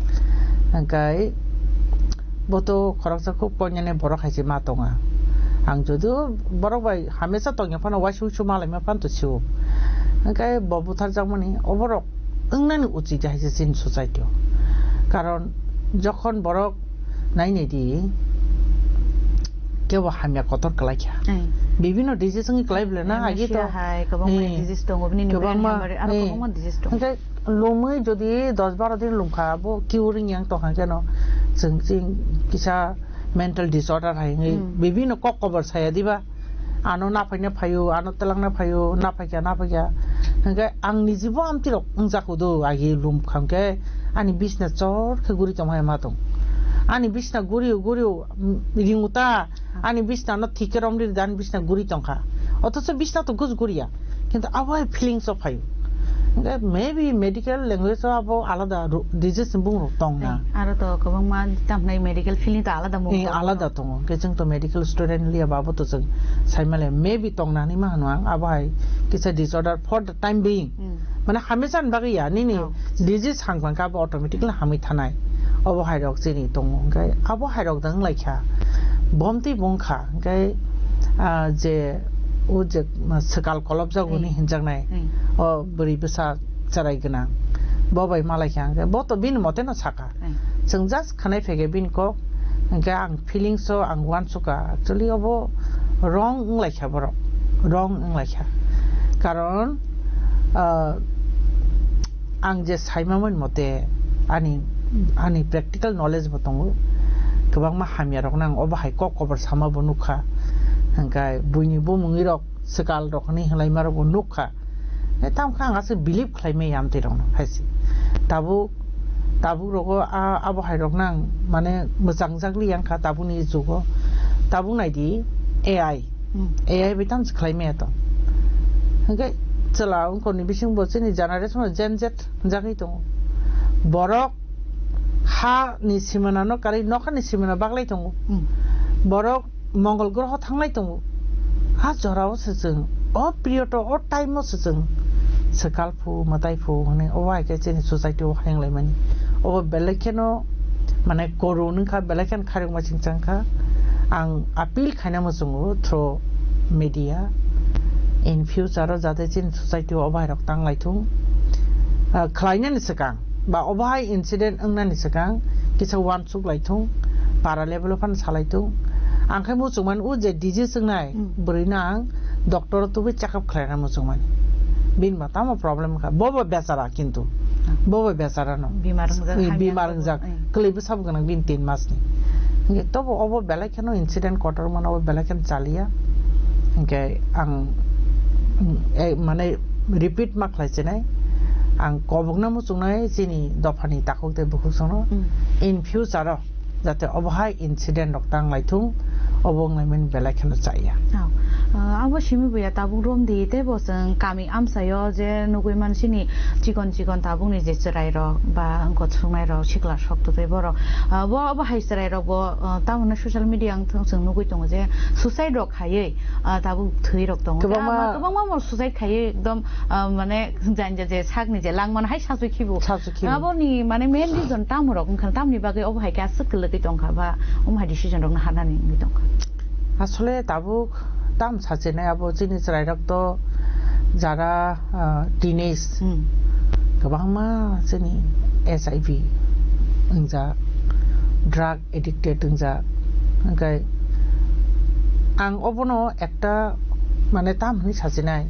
Hwnkhe bo to khoroksa khub konyani borok hai se ma tonga. Ang jodio borok bai hamesa tongya phano waisa uisu malaima phano to sio. Hwnkhe bo butharjakmani oborok wngnani uchit hai se chini society o. Karon jokhon borok nai nai di, kebo hamya kotor kwlai kha. Eh. Bibino disease wngwi kwlai bole na, eh, agi to. Amnesia hai, kwbangma, eh, disease tongo, bini brain kwbangma, hemorrhage, aro, eh, kwbangma disease tongo. Hwnkhe lumwi jodi dos baro din lumkha, bo cure wngya tongkha keno, chwng ching kisa mental disorder hai wngwi, hmm, bibino kok kobor saya diba. Ano naphaina phaio, ano twlangna phaio, naphaikha, naphaikha. Hwnkhe ang nijibo amtwirok wngjak hudu, agi lum kha hwnkhe ani bisna chor khe guri tongmani ma tong. Ani bisna gurio, gurio, mm, ringo ta, ani bisna no thik khe romri rwdi, ani bisna guri tongkha. Othocho bisna to gus guriya. Kintu abo hai feelings o phaio. Hwnkhe maybe medical language o abo alada ro-, disease ni bumung rok tong na. Aro to kwbangma tamhinai medical field ni to alada mung eh, tong. Alada tongo. Hwnkhe chwng to medical student liya ba abo to chwng saimale maybe tong nani ma hwno ang abo hai kisa disorder for the time being. Hmm. Mane hamesa ni bagwi ya nini, oh, disease hang bang khe abo automatically hamwi thanai. Obo hai rok chini tongo. Hwnkhe abo hai rok da wng lai kha. Bomtwi bong kha. Hwnkhe, ah, je o je, ah, swkal kolopjak, hmm, hwnwi hinjaknai. Hmm. O bwrwi bwsa chwrai gwnang. Bo bai malai kha hwnkhe, bo to bini mote no saka. Hmm. Chwng just khwnai phaikhe bini kok, hwnkhe ang feelings o ang uansukha. Actually, obo wrong wng lai kha borok. Wrong wng lai kha. Karon, ah, ang je saimamani mote, ani, ani practical knowledge bo tongo. Kwbangma hamya rok nang obo hai kok kobor sama bo nukha. Hingkai buini bumungwi rok swkal rok hinwi hinlaima rok bo nukha. E, tamo khe ang aswk believe khlai maya amtwi rokno hai se. Tabuk, tabuk rogo a, abo hai rok nang mane mwchang jak li yang kha tabukni jugo. Tabuk nai di A I. Hmm. A I bai tamo se khlai maya tong. Hingke chwla wngkor ni bising bo chini generation o Gen Z jagwi tongo. Borok ha ni simana no karwi nokha ni simana baglai tongo. Hmm. Borok Mongol groho thanglai tongo. Ha jorao se chwng, o period o, o time o se chwng swkal phu, mwtai phu hwnwi obo hai khe chini society o hayung laimani. Obo belai kheno mane koron wngkha, belai kheno khairokma chingchang kha. Ang appeal khaina muchungo through media, in future o jate chini society o obo hai rok tang lai thung. Ah, khlainani swkang ba obo hai incident wngnani swkang kisa uansuk lai thung, para level o phano salai thung. Ang khe muchungmani o je disease wngnai Hmm. bwrwi no ang doctor o tubui check up khlaina muchungmani. Bini ba tamo problem kha, bo bo bechara kintu. Bo bo bechara no. Bimar wngjak, Ui, hamya bimar wngjak. Hmm. Kwlwi bwsa bo gwnang bini tin mas ni. Hingke tobo obo belai kheno incident kotor mano, obo belai kheno chaliya. Hingke ang, eh, mane repeat ma khlai chinai. Ang kobokna muchungnai chini dophani takhuk tei bukhuk sono. Hmm. In future o jate obo hai incident rok tang lai thung, obo wng lai mani belai kheno chaya. Oh. Ah, abo simi buya tabuk rom di, tei bo chwng kami amchaio je nugui man sini chikon chikon tabukni je chwrai rok ba wngkot suknai rok sikla sok twtwi borok. Ah, bo, obo hai chwrai rok bo, ah, tamo no social media wng thung chwng nugui tongo je suicide rok khaiwi, ah, tabuk thwi rok tongo. Kwbangma Kwbangma mo suicide khaiwi ekdom, ah, mane janja je sakni je langmano hai sasui khibo. Sasui khibo. Aboni mane main reason tamo rok wngkha, tamni bagwi obo hai khe aswk kwlwgwi tongkha ba omo hai decision rokno harnani wngwi tongkha. Asole tabuk tam sachinai abo chini chwrai rok to jara, ah, teenage Hmm. kwbangma chini H I V wngjak, drug addicted wngjak. Hingke ang obono ekta mane tam hinwi sachinai.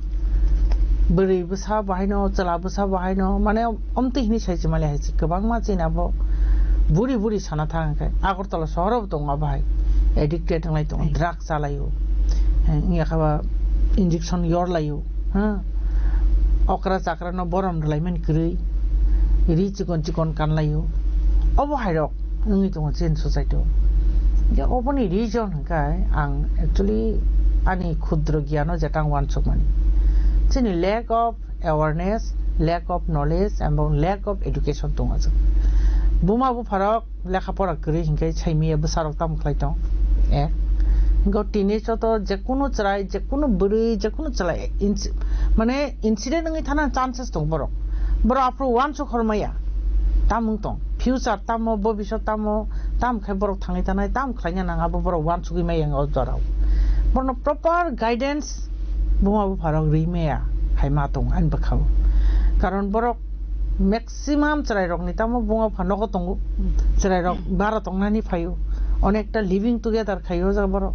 Bwrwi bwsa bo haino, chwla bwsa bo haino, mane omtwi hinwi sai chimali hai se kwbangma chini abo buri buri sana thang hingke Agartala sohor bo tongo abo hai. Addicted wnglai tongo, Hai. Drug chalaio. Hingya khe ba injection yor laio. Ha? Okra chakra no borom rwlaimani kwrwi. Ri chikon chikon kanlaio. Obo hai rok wngwi tongo chini society o. Je oboni reason hwnkhe ang actually ani khudro gyan o jeta ang uansukmani. Chini lack of awareness, lack of knowledge, and lack of education tongo. Buma bupharok lekha pora kwrwi hinkhe saimiya bwsarok tamo khlai tong. Eh. Go tini choto jekunu chwrai, jekunu bwrwi, jekunu chwrai inci-, mane incident wngwi thana chances tong borok. Borok aphuru uansuk hormaya. Tamung tong. Future tamo, bobisot tamo, tam khai borok thangwi tanai, tam khlaina nang abo borok uansugwi maya o jorao. Borokno proper guidance buma bupharok rwi maya hai ma tong ani bwkhao. Karon borok maximum chwrairokni tamo buma bupha nogo tongo. Hmm. Chwrairok bara tongnani phaio. Onekta living together khaio o jaga borok.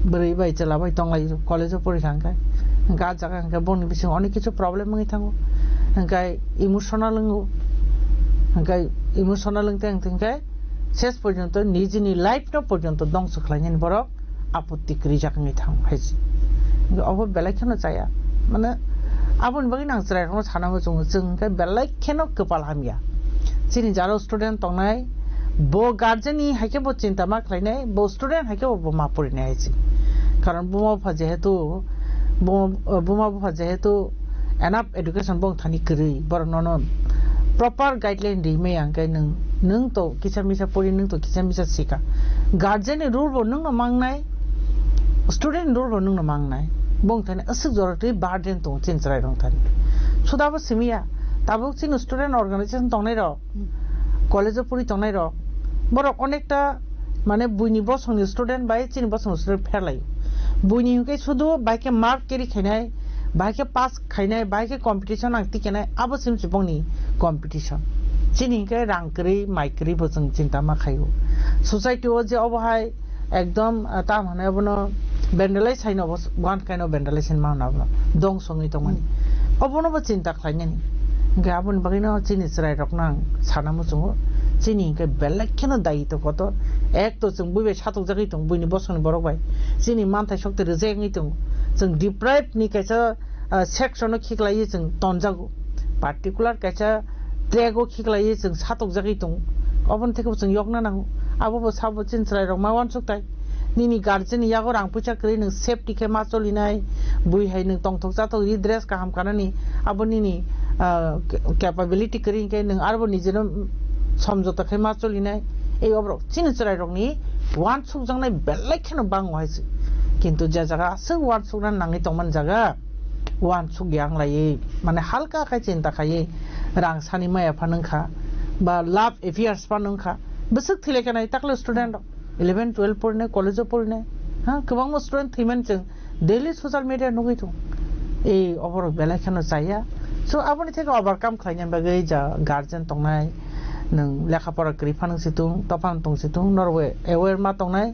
Bwrwi bai chwla bai tonglai college o pori thang khe. Hwnkhe ah jaga hwnkhe bongni bising onek kichu problem wngwi thango. Hwnkhe emotional wngo. Hwnkhe emotional wngte wngte hwnkhe ses porjonto nijini life no porjonto dongso khlainani borok apotti kwrijak wngwi thang hai se. Hwnkhe obo belai kheno chaya. Mane, aboni bagwi nang chwrairokno sana muchungo, chwng hwnkhe belai kheno kwpal hamya. Chini jaro student tongnai, bo guardian ni hai khe bo chinta ma khlainai, bo student hai khe bo, bo ma porinai hai se. Karon buma bupha jehetu, buma, buma bupha jehetu enough education bong thani kwrwi, borok nono proper guideline ri maya hwnkhe nwng, nwng to kisa misa pori, nwng to kisa misa sika. Guardian ni rule bo nwng no mangnai, student ni rule bo nwng no mangnai. Bong thani aswk jorok twi burden tongo chini chwrai rok thani. Suda bo simiya, tabuk chini student organization tongnai rok, college o pori tongnai rok, borok onekta mane buini bosongni student bai chini bosongni student pherlai. Buini hwnkhe sudu bai khe mark carry khainai, bai khe pass khainai, bai khe competition ang tikenai, abo sim se bongni competition. Chini hwnkhe rang kwrwi, mai kwrwi bo chwng chinta ma khaio. Society o je obo hai ekdom, ah, tam hwnwi abono vandalize haino bo, uan kaino vandalize hinma hwnwi abono dongso wngwi tongmani. Hmm. Obono bo chinta khlainani. Hwnkhe aboni bagwino chini chwrairokno ang sana muchungo, Chini hwnkhe belai kheno dayito kotor. Ek to chwng bui bai satokjagwi tong, buini bosongni borok bai. Chini manthai sokte rwjak wngwi tong. Chwng deprived ni kaisa, ah, section o khiklaiwi chwng tonjago. Particular kaisa track o khiklaiwi chwng satokjagwi tong. Oboni theke bo chwng yokna nango. Abo bo sabo chini chwrairok ma uansuk tai. Nini guardian ni yago rang puisa kwrwi nwng safety khe ma cholinai, bui hai nwng tongthok chathok ri dress kaham kanani, abo nini, ah, capability kwrwi hinkhe nwng arbo nijeno somjota khe ma cholinai. Ei oborok chini chwrairokni uansukjaknai belai kheno bango hai se. Kintu je jaga aswk uansukna nangwi tongmani jaga, uansuk ya wng laiwi, mane halka khai chinta khaiwi rang sani maya phano wngkha, ba love affairs phano wngkha, bwswk thwilaikha nai takle student rok. Eleven, twelve porinai, college o porinai, ha, kwbangma student thwimani chwng daily social media nugwi tongo. Ei, oborok belai kheno chaya. So, aboni theke overcome khlaina bagwi ja guardian tongnai, nwng lekha pora kwrwi phano si tung, tophano tong si tung, norok aware ma tongnai.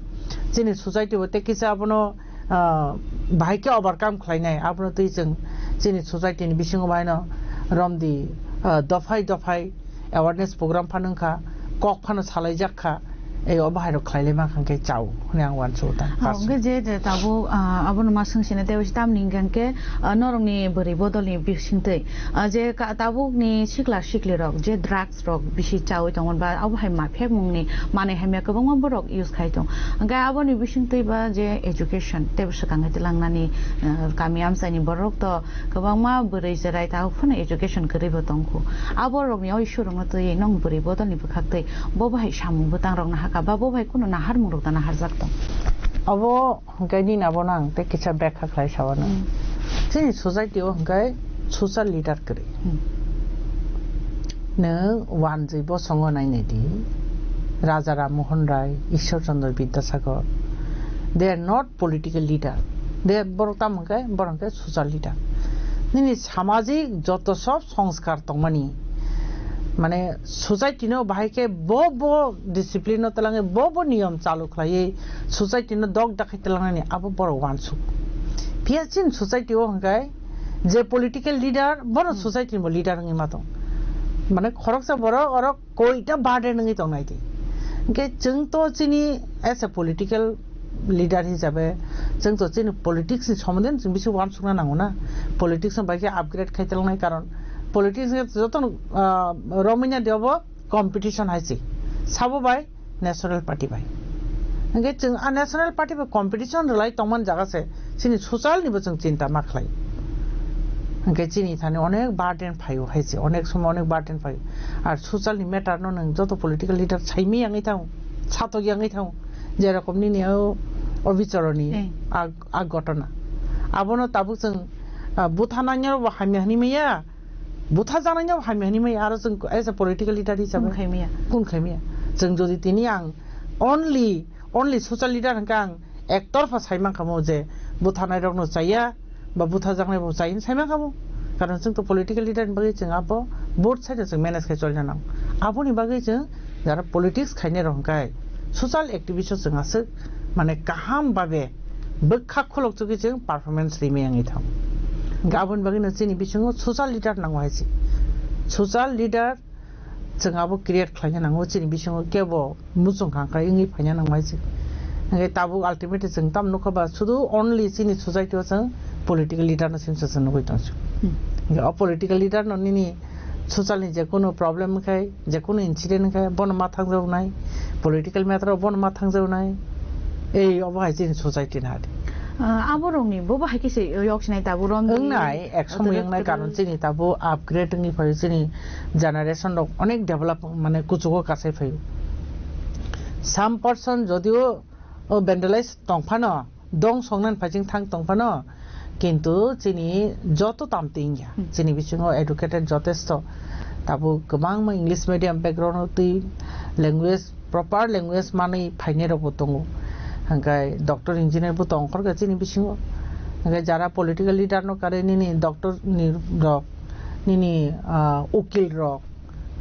Chini society bo tei kisa abono, ah, bahai khe overcome khlainai, abono twi chwng chini society ni bisingo bahaino romdi, ah, dophai dophai awareness program phano wngkha, kok phano salaijak kha, ei o bahai rok khlai lai mankha hwnkhe chao hwnwi ang uansukha. Ah, hwnkhe je, je tabuk, ah, abono ma swng sina tei tamni hwnkhe, ah, norokni bwrwi bodolni bisingtwi, ah, je ka-, tabukni sikla sikli rok je drugs rok bisi chawi tongmani ba abo hai maphekmungni manwi hamya kwbangma borok use khai tong. Hwnkhe aboni bisingtwi ba je education tei swkang hai twilangnani, ah, kami amchaini borok to kwbangma bwrwi chwrai tabuk phano education kwrwi bo tongkhu. Abo rokni o issue rokno twiwi nwng bwrwi bodolni bwkhaktwi bo bahai samung bwtang rokno hakha ba bo bahai kunu naharmung rok da naharjak tong? Abo hwnkhe nini abono ang tei kisa bekha khlai sawano. Hmm. Chini society o hwnkhe social leader kwrwi. Hmm. Nwng wanjwi bosongo nainai di, Raja Ram Mohan Rai, Ishwar Chandra Bidyasagar, they are not political leader. They are, borok tamo hwnkhe, borok hwnkhe social leader. Nini samajik joto sob songskar tongmani, mane society no bahai khe bo bo discipline no twlangwi, bo bo niyom chalu khlaiwi society no dok dakhai twlangnani abo borok uansuk. Phiya chini society o hwnkhe je political leader, bono Hmm. society ni bo leader wngwi ma tong. Mane khoroksa borok oro koita burden wngwi tongnai di. Hwnkhe chwng to chini as a political leader hisabe chwng to chini politics ni somonde chwng bisi uansukna nango na. Politics no bai khe upgrade khai twlangnai, karon politics ni joto no, ah, romwi na di obo competition hai se. Sabo bai National Party bai. Hwnkhe chwng a National Party bai competition rwlai tongmani jaga se chini social ni bo chwng chinta ma khlai. Hwnkhe chini thani onek burden phaio hai se, onek somoy onek burden phaio. Ar social ni matter no nwng joto political leader saimwi yangwi thango, satok yangwi thango, je rokom nini o, o bichoroni Hmm. a, a gotona. Abono tabuk chwng, ah, butha nangya bo hamya hwnwi maya, butha janai no hamya hwnwi maya, aro chwng as a political leader hisabe Kun khai maya. Kun khai maya. Chwng jodi tini ang only, only social leader hwnkhe ang ektorpha sai mankha mo je buthanai rokno chaya ba butha jaknai bo chai hwnwi sai mankha mo. Karon chwng to political leader ni bagwi chwng abo both side o chwng manage khai cholna nang. Aboni bagwi chwng jara politics khainai rok hwnkhe social activist o chwng aswk mane kaham babe bwkha khulok chugwi chwng performance rimai wngwi thang. Hwnkhe aboni bagwino chini bisingo social leader nango hai se. Social leader chwng abo create khlaina nango, chini bisingo kebo muchung kha khlai wngwi phaina nango hai se. Hwnkhe tabuk ultimately chwng tamo nukha ba sudu only chini society o chwng political leader no simi se chwng nugwi tong se. Hmm. Hwnkhe o political leader no nini social ni je kunu problem khai, je kunu incident khai bono ma thangjawnai, political matter o bono ma thangjawnai, ei obo hai chini society ni hari. Ah, abo rokni bo bo hai khe se yok sinai tabuk rom di. Wngnai, ek somoi wngnai, karon chini tabuk upgrade wngwi phaio, chini generation rok onek develop mane kuchugo kasai phaio. Some person jodio o vandalize tong phano, dong songnan phaising thang tong phano, kintu chini joto tamtwi wngya. Hmm. Chini bisingo educated jotesto. Tabuk kwbangma English medium background o twi language, proper language manwi phainai rokbo tongo. Hwnkhe doctor, engineer bo tong khorkha chini bisingo. Hwnkhe jara political leader no karwi nini doctor ni rok, nini, ah, ukil rok,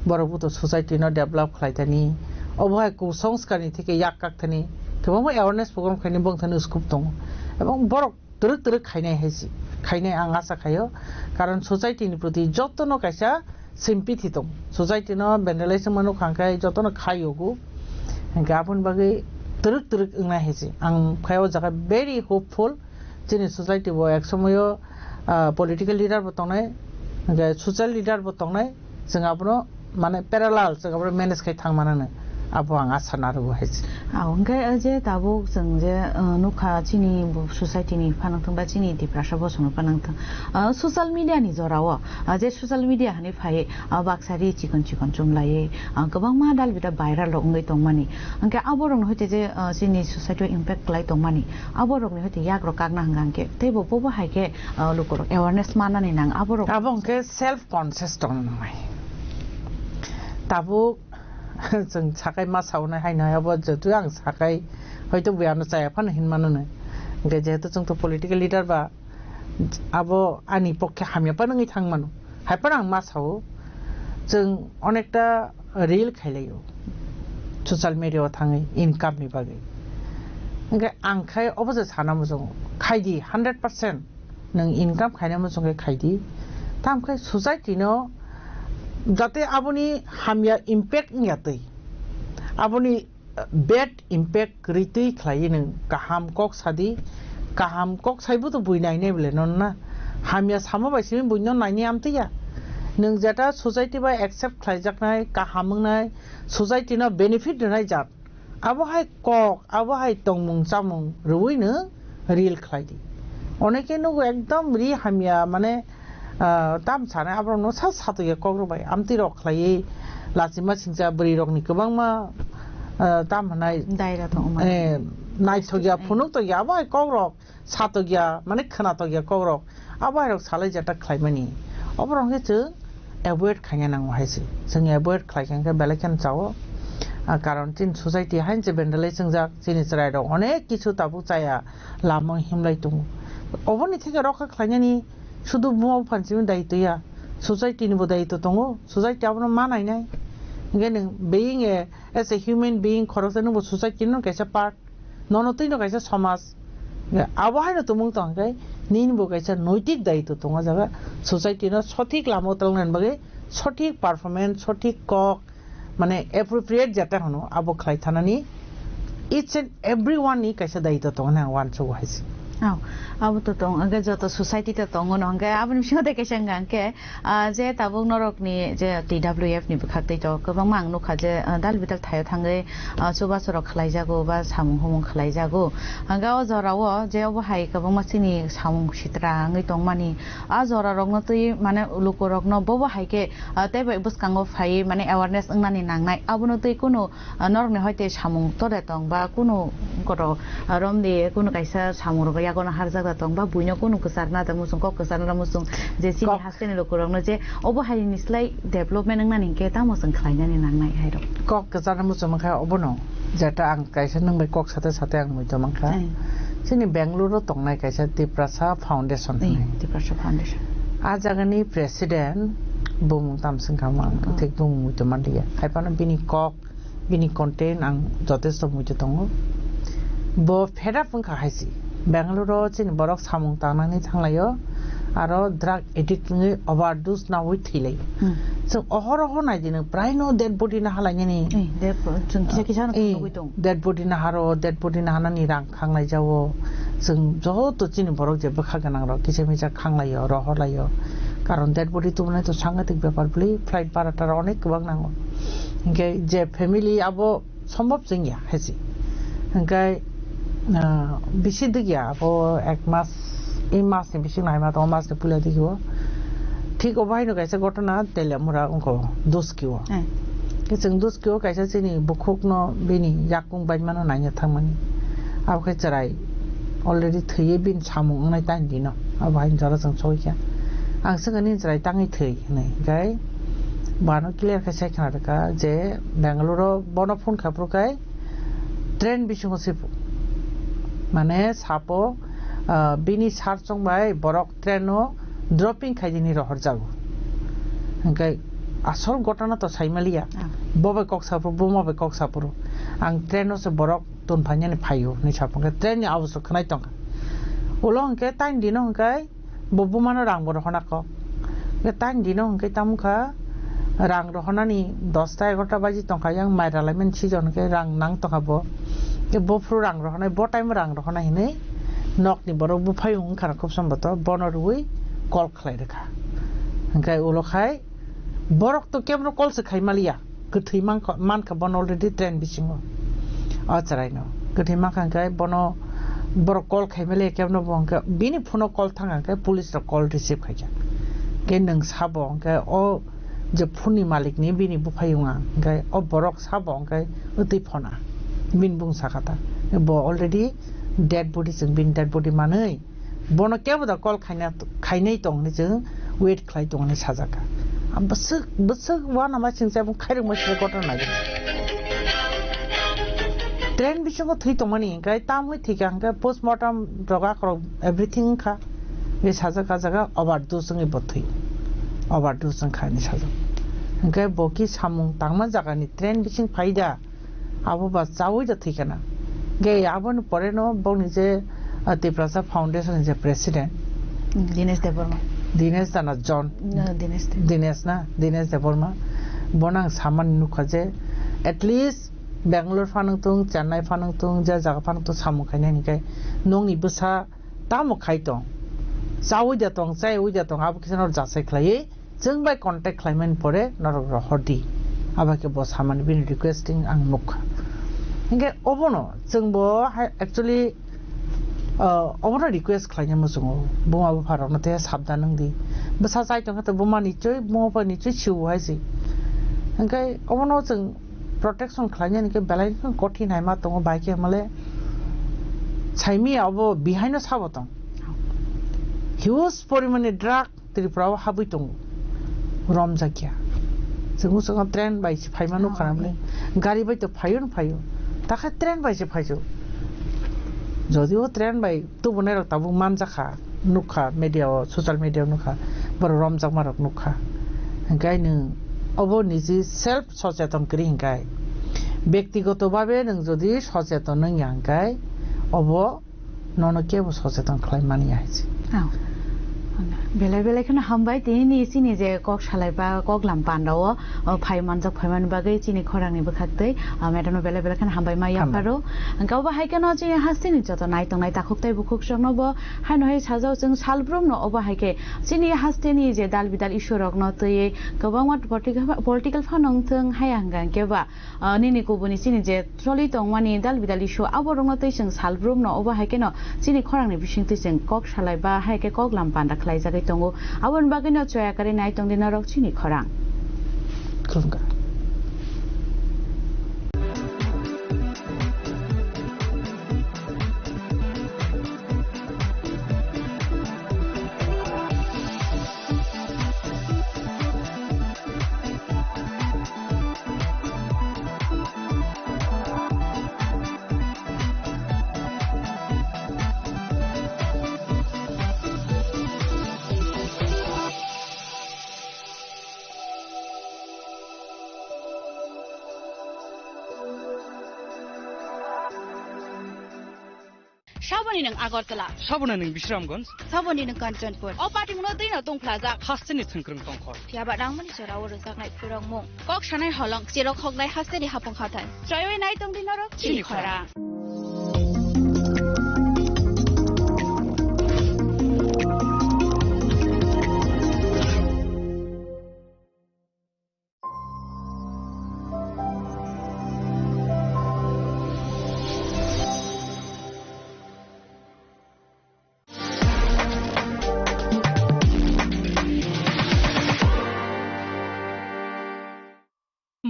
borok buto society no develop khlai thani, obo hai kusongskar ni theke yak kak thani, kwbangma awareness program khaini bong thani scope tongo, ebong borok twrwk twrwk khainai hai se, khainai ang acha khaio, karon society ni proti joto no kaisa sympathy tong. Society no vandalization mano khangkai jotono khai yogo. Hingke aboni bagwi twrwk twrwk wngnai hai se. Ang khai o jaga very hopeful. Chini society bo ek somoyo, ah, political leader bo tongnai, hingke social leader bo tongnai. Chwng abono mane parallel chwng abono manage khai thang manano. Abo ang asa narwgo hai se. Ah, hingke, ah, je tabuk chwng je, ah, nukha chini bo society ni phanang thung ba chini Tiprasa bosong ni phanang thung. Ah, social media ni jora o, ah, je social media hani phai, ah, baksa ri chikon chikon chum lai, ah, kwbangma dal bidal viral rok wngwi tongmani. Hingke abo rok no hoite je, ah, chini society o impact kwlai tongmani. Abo rok ni hoite yak rok kakna hwnka hingke tei bo bobo hai khe, ah, luku rok awareness manani nang abo rok. Abo hingke self conscious tong nai. Tabuk chwng sakai ma saunai hai nai abo jetu ang sakai hoito buya no chaya phano hin mano nai. Hingke jehetu chwng to political leader ba abo ani pokhe hamya phano wngwi thang mano. Hai phano ang ma sao chwng onekta reel khailaio social media o thangwi income ni bagwi. Hingke ang khai obo je sana muchungo khaidi hundred percent. Nwng income khaina muchung khe khaidi. Tamo khe society no jate aboni hamya impact wngya twi, aboni, eh, bad impact kwrwi twi khlaiwi nwng kaham kok sadi. Kaham kok saibo to bui nainai bole nono na. Hamya samo bai simi bui no nainai amtwi ya. Nwng jeta society bai accept khlaijaknai, kaham wngnai, society no benefit rwnai jat. Abo hai kok, abo hai tongmung chamung rwui no reel khlai di. Oneke nugo ekdom ri hamya mane, ah, tam sanai aborok no sa satokya kok rok bai amtwi rok khlaiwi lachima singcha bwrwi rok ni kwbangma, ah, tam hwnai, Daira tongma. Eh, naithokya phunuk tokya abo hai kok rok. Satokya, mane khwnatokya kokrok, abo hai rok salai jata khlaimani. Oborok hwnkhe chwng avoid khaina nango hai se. Chwng avoid khlai kha hwnkhe belai kheno chao. Ah, karon chini society haino se bendalai chwngjak, chini chwrai rok onek kisu tabuk chaya lama himlai tongo. Oboni theke rokha khlainani sudu buma buphani simi daitw ya, society ni bo daitw tongo, society abono ma nainai. Hwnkhe nwng being a, as a human being khoroksa nwngbo society no kaisa part. Nono twi no kaisa somaj, abo haino tumung tong khe nini bo kaisa noitik daitw tongo jaga, society no sothik lama o twlangna bagwi sothik performance, sothik kok, mane appropriate jeta hwno abo khlai thanani each and every one ni kaisa daitw tongo hwnwi ang uansugo hai se. Oh, abo to tong, hwnkhe joto society to tongo no, hwnkhe aboni bisingo tei kaisa hwnkha hwnkhe, Ah, je tabuk norokni je T W F ni bwkhak tei to kwbangma ang nukha je, ah, dal bidal thaio thangwi, ah, chubachu rok khlaijago ba samung humung khlaijago. Hwnkhe o jorao je obo hai kwbangma chini samung sitra wngwi tongmani. Ah, jora rokno twi mane luku rokno bobo hai khe, ah, tei bai bwskango phaiwi mane awareness wngnani nangnai. Abono twi kunu ah, norokni hoite samung tore tong ba kunu koto, ah, romdi kunu kaisa samung rok yago no harjak da tong ba buino kunu kwcharna da muchung kok kwcharna da muchung je chini Kok. Hasteni lukurokno je obo haini slai development wngnani hinkhe tamo chwng khlainani nangnai hai rok. Kok kwcharna muchung mankha obono jeta ang kaisa nwng bai kok sate sate ang muitu mankha. Eh. Chini Bangalore o tongnai kaisa Tiprasa Foundation Eh, hinwi. Tiprasa Foundation. Ah jagani president bumung tam swngkha mo ang Oh. thik bumung muitu manliya. Haiphano bini kok Bini content ang jotesto muitu tongo. Bo fed up wngkha hai se. Bangalore o chini borok samung tangnani thanglaio, aro drug addict wngwi overdose naui thwilaio. Hmm. Chwng ohor ohor naidi nwng, praino dead body no halainani. Eh, dead bo-, chwng kisa kisa no Eh, nugui tong. Dead body no haro, dead body no hanani rang khanglai jao. Chwng joto chini borok je bwkha gwnang rok kisa misa khanglaio, rohorlaio. Karon dead body tubunai to sangatik bepar bwlwi, flight bara tara onek kwbang nango. Hinkhe je family abo sombhob chwngya hai se. Hinkhe, ah, bisi dikya abo ek mas, e mas ni bisingo hai ma tongo, mas ni puila dikio. Thik obo haino kaisa gotona Teliamura wngkho Doskio. Eh. Khe chwng Doskio kaisa chini bukhukno bini yakung baimano naina thangmani. Abo khe chwrai already thwiwi bini samung wngnai taini dino. Abo haino jora chwng sogwi kha. Ang swngkha nini chwrai tangwi thwi hinwi. Hinkhe bo ano clear khe sai khna rwkha je Bangalore o bono phone kha phuru khe train bisingo se phu-, mane sapo, ah, bini sar chong bai borok train o dropping khaidini rohorjago. Hinkhe asol gotona to saimaliya. Ah. Bo bai kok saphuru, bo ma bai kok saphuru. Ang train o se borok tonphainani phaio hinwi saphuru. Hinkhe train ni awaaz rok khwnai tongkha. Ulo hinkhe taini dino hinkhe bo bumano rang bo rohorna kok. Hinkhe taini dino hinkhe tamo kha, Rang rohonani dosta egarota baji tongkha, yang maira laimani season khe rang nang tongkha bo. Khe bophuru rang rohonai, bo time rang rohonai hinwi nokni borok buphayung wngkha na khub somboto, bono rwui call khlai rwkha. Hwnkhe ulo khai borok to kebro call se khai maliya, kwthwi mankha, mankha bono already train bisingo. O chwraino kwthwi mankha hwnkhe bono borok call khai maliya kebno bo, hwnkhe bini phone o call thangkha hwnkhe police rok call receive khaikha. Khe nwng sabo hwnkhe o je phone ni malik ni bini buphai wng ang, hwnkhe o borok sabo hwnkhe wtwi phone a, bini bung sakha ta, bo already dead body, chwng bini dead body manwi bono kebo da call khaina, khainai tong hinwi chwng wait khlai tong hinwi sajak kha. Ang bwswk bwswk uanama singcha bung khairokma sini kotor nai. Train bisingo thwi tongmani hwnkhe tamwi thwikha hwnkhe postmortem rok akhorok everything wngkha. Be sajak ah jaga overdose wngwi bo thwi. Overdose wngkha hinwi sajak. Hwnkhe bo ki samung tangma jagani train bising phaida. Abo ba chaui da thwi kana. Ge aboni pore no bongni je, ah, Tiprasa Foundation ni je president. Dinesh Debbarma. Dinesh Dana John. No, Dinesh Debbarma. Dinesh na, Dinesh Debbarma. Bono ang samani nukha je at least Bangalore phanang tung, Chennai phanang tung, je jaga phanang tung samung khainai hwnkhe nongni bwsa tamo khai tong. Chaui da tong, chaiui da tong, abo kisa no jasai khlaiwi. Chwng bai contact khlaimani pore norok rohor di. Abo khe bo samani bini requesting ang nukha. Hinkhe obono chwng bo hai actually, uh, obono request khlaina muchungo. Buma bupha rokno te sabdan wng di. Bwsa chai tongkha to buma nichoi, buma bupha nichoi siwo hai se. Hinkhe obono chwng protection khlainani khe belai kothin hai ma tongo bai khe male. Saimi abo bihaino sabo tong. Huge porimani drug Tripura o habwi tongo, romjakya. Chwng swkang train bai se phaima nukha na bwle. Gari bai to phaio no phaio. Takha train bai se phaio. Jodi o train bai tubunai rok tabuk manjakha, nukha media o, social media o nukha, borok romjakma rok nukha. Hinkhe nwng obo niji self socheton kwrwi hinkhe, bektigoto babe nwng jodi socheton wngya hinkhe obo nono kebo socheton khlai manya hai se. Oh. Belai belai kheno hambai tini ni chini je kok salai ba kok lam panda o, o, phai manjak phai mani bagwi chini khorang ni bwkhak twi, ah, madam no belai belai kheno hambai ma yapharo. Hwnkhe obo hai kheno chini haste ni joto nai tongnai takhuk tai bukhuk rok no bo haino hai sajao chwng salbrum no obo hai khe chini haste ni je dal bidal issue rok no twiwi kwbangma political, political phano wngthwng haya hwnkha hwnkhe ba Ah, nini kubuni chini je choli tongmani dal bidal issue abo rokno twi chwng salbrum no obo hai kheno chini khorang ni bising twi chwng kok salai ba hai khe kok lam panda khlai jagwi tongo. Aboni bagwi no choya kwrwi nai tong di norok chini khorang. Khulumkha. Saboni nwng Agartala. Saboni nwng Bisramganj. Saboni nwng Kanchanpur. O patimungno twino tongphlajak. Hasteni thwngkwrwng tongkhor. Phiyaba nangmani jorao rwjaknai phwrwngmung. Kok sanai holong, chirok hoknai hasteni hapung hathai. Choiwi nai tongdi norok chini khorang.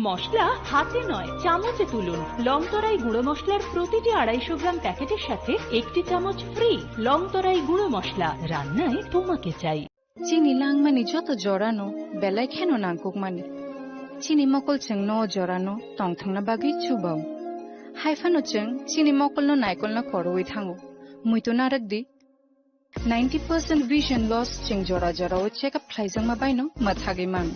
মশলা হাতে নয়, চামচে তুলুন। লংতরাই গুঁড়ো মশলার প্রতিটি আড়াইশো গ্রাম প্যাকেটের সাথে একটি চামচ ফ্রি। লংতরাই গুঁড়ো মশলা, রান্নায় তোমাকে চাই। Chini langmani joto jorano belai kheno nangkukmani. Chini mokol chwngno o jorano tongthokna bagwi chubao. Haiphano chwng chini mokolno naikolna korowi thango. Muitu narwk di. Ninety percent vision loss chwng jora jorao check up khlaijakma baino mwthagwi mano.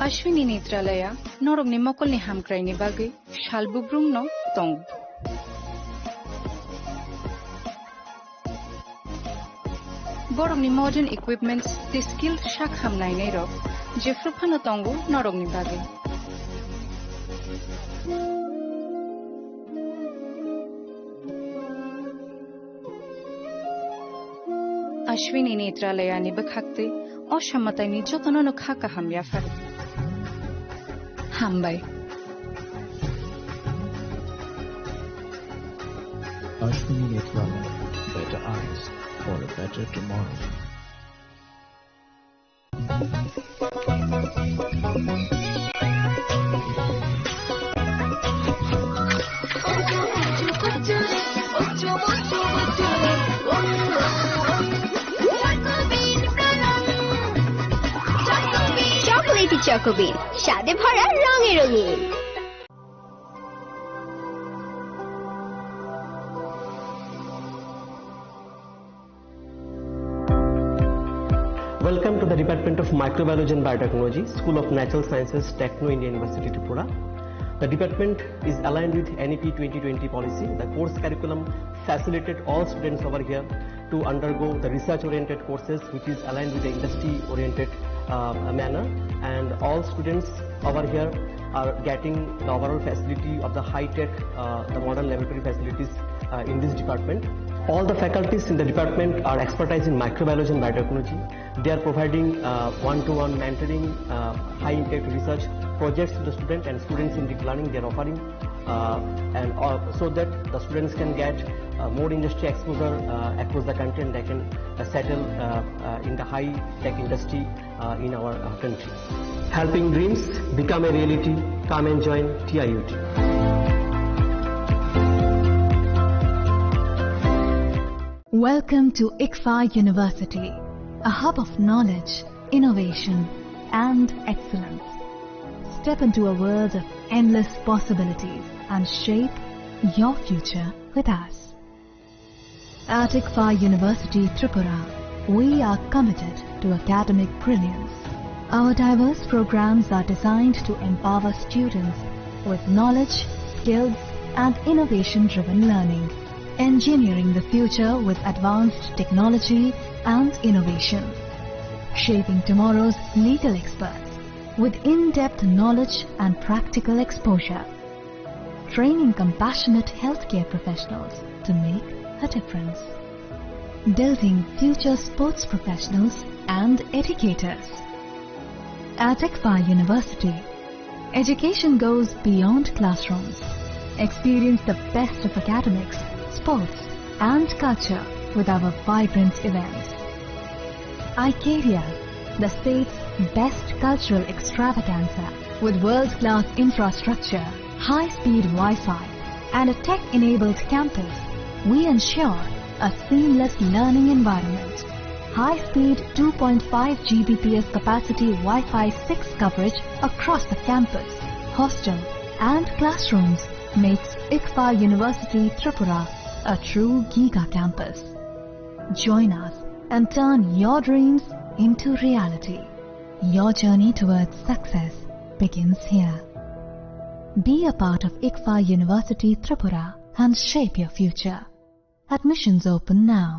Ashwini Netralaya norokni mokolni hamkraini bagwi sal bubrumno tongo. Borokni modern equipments tei skill sak ham nainai rok jephru phano tongo norokni bagwi. Ashwini Netralayani bwkhaktwi o samataini jotono no kha kaham yaphar. Hambai. Ashwini Netralaya, better eyes for a better tomorrow. Chocolatey Choco Bean, স্বাদে ভরা রঙে রঙিন। Welcome to the Department of Microbiology and Biotechnology, School of Natural Sciences, Techno India University, Tripura. The department is aligned with N E P twenty twenty policy. The course curriculum facilitated all students over here to undergo the research-oriented courses, which is aligned with the industry-oriented, uh, manner. And all students over here are getting the overall facility of the high-tech, uh, the modern laboratory facilities, uh, in this department. All the faculties in the department are expertise in microbiology and biotechnology. They are providing, uh, one-to-one mentoring, uh, high-impact research projects to the student and students in deep learning. They are offering, uh, and, uh, so that the students can get, uh, more industry exposure, uh, across the country, and they can, uh, settle, uh, uh, in the high-tech industry, uh, in our, uh, country. Helping dreams become a reality. Come and join T I U T. Welcome to ICFAR University, a hub of knowledge, innovation, and excellence. Step into a world of endless possibilities and shape your future with us. At ICFAR University Tripura, we are committed to academic brilliance. Our diverse programs are designed to empower students with knowledge, skills, and innovation-driven learning, engineering the future with advanced technology and innovation, shaping tomorrow's legal experts with in-depth knowledge and practical exposure, training compassionate healthcare professionals to make a difference, building future sports professionals and educators. At ICFAR University, education goes beyond classrooms. Experience the best of academics, sports, and culture with our vibrant events. Icaria, the state's best cultural extravaganza, with world-class infrastructure, high-speed Wi-Fi, and a tech-enabled campus, we ensure a seamless learning environment. High-speed two point five G B P S capacity Wi-Fi six coverage across the campus, hostel, and classrooms makes ICFAR University Tripura a true giga campus. Join us and turn your dreams into reality. Your journey towards success begins here. Be a part of ICFAR University Tripura and shape your future. Admissions open now.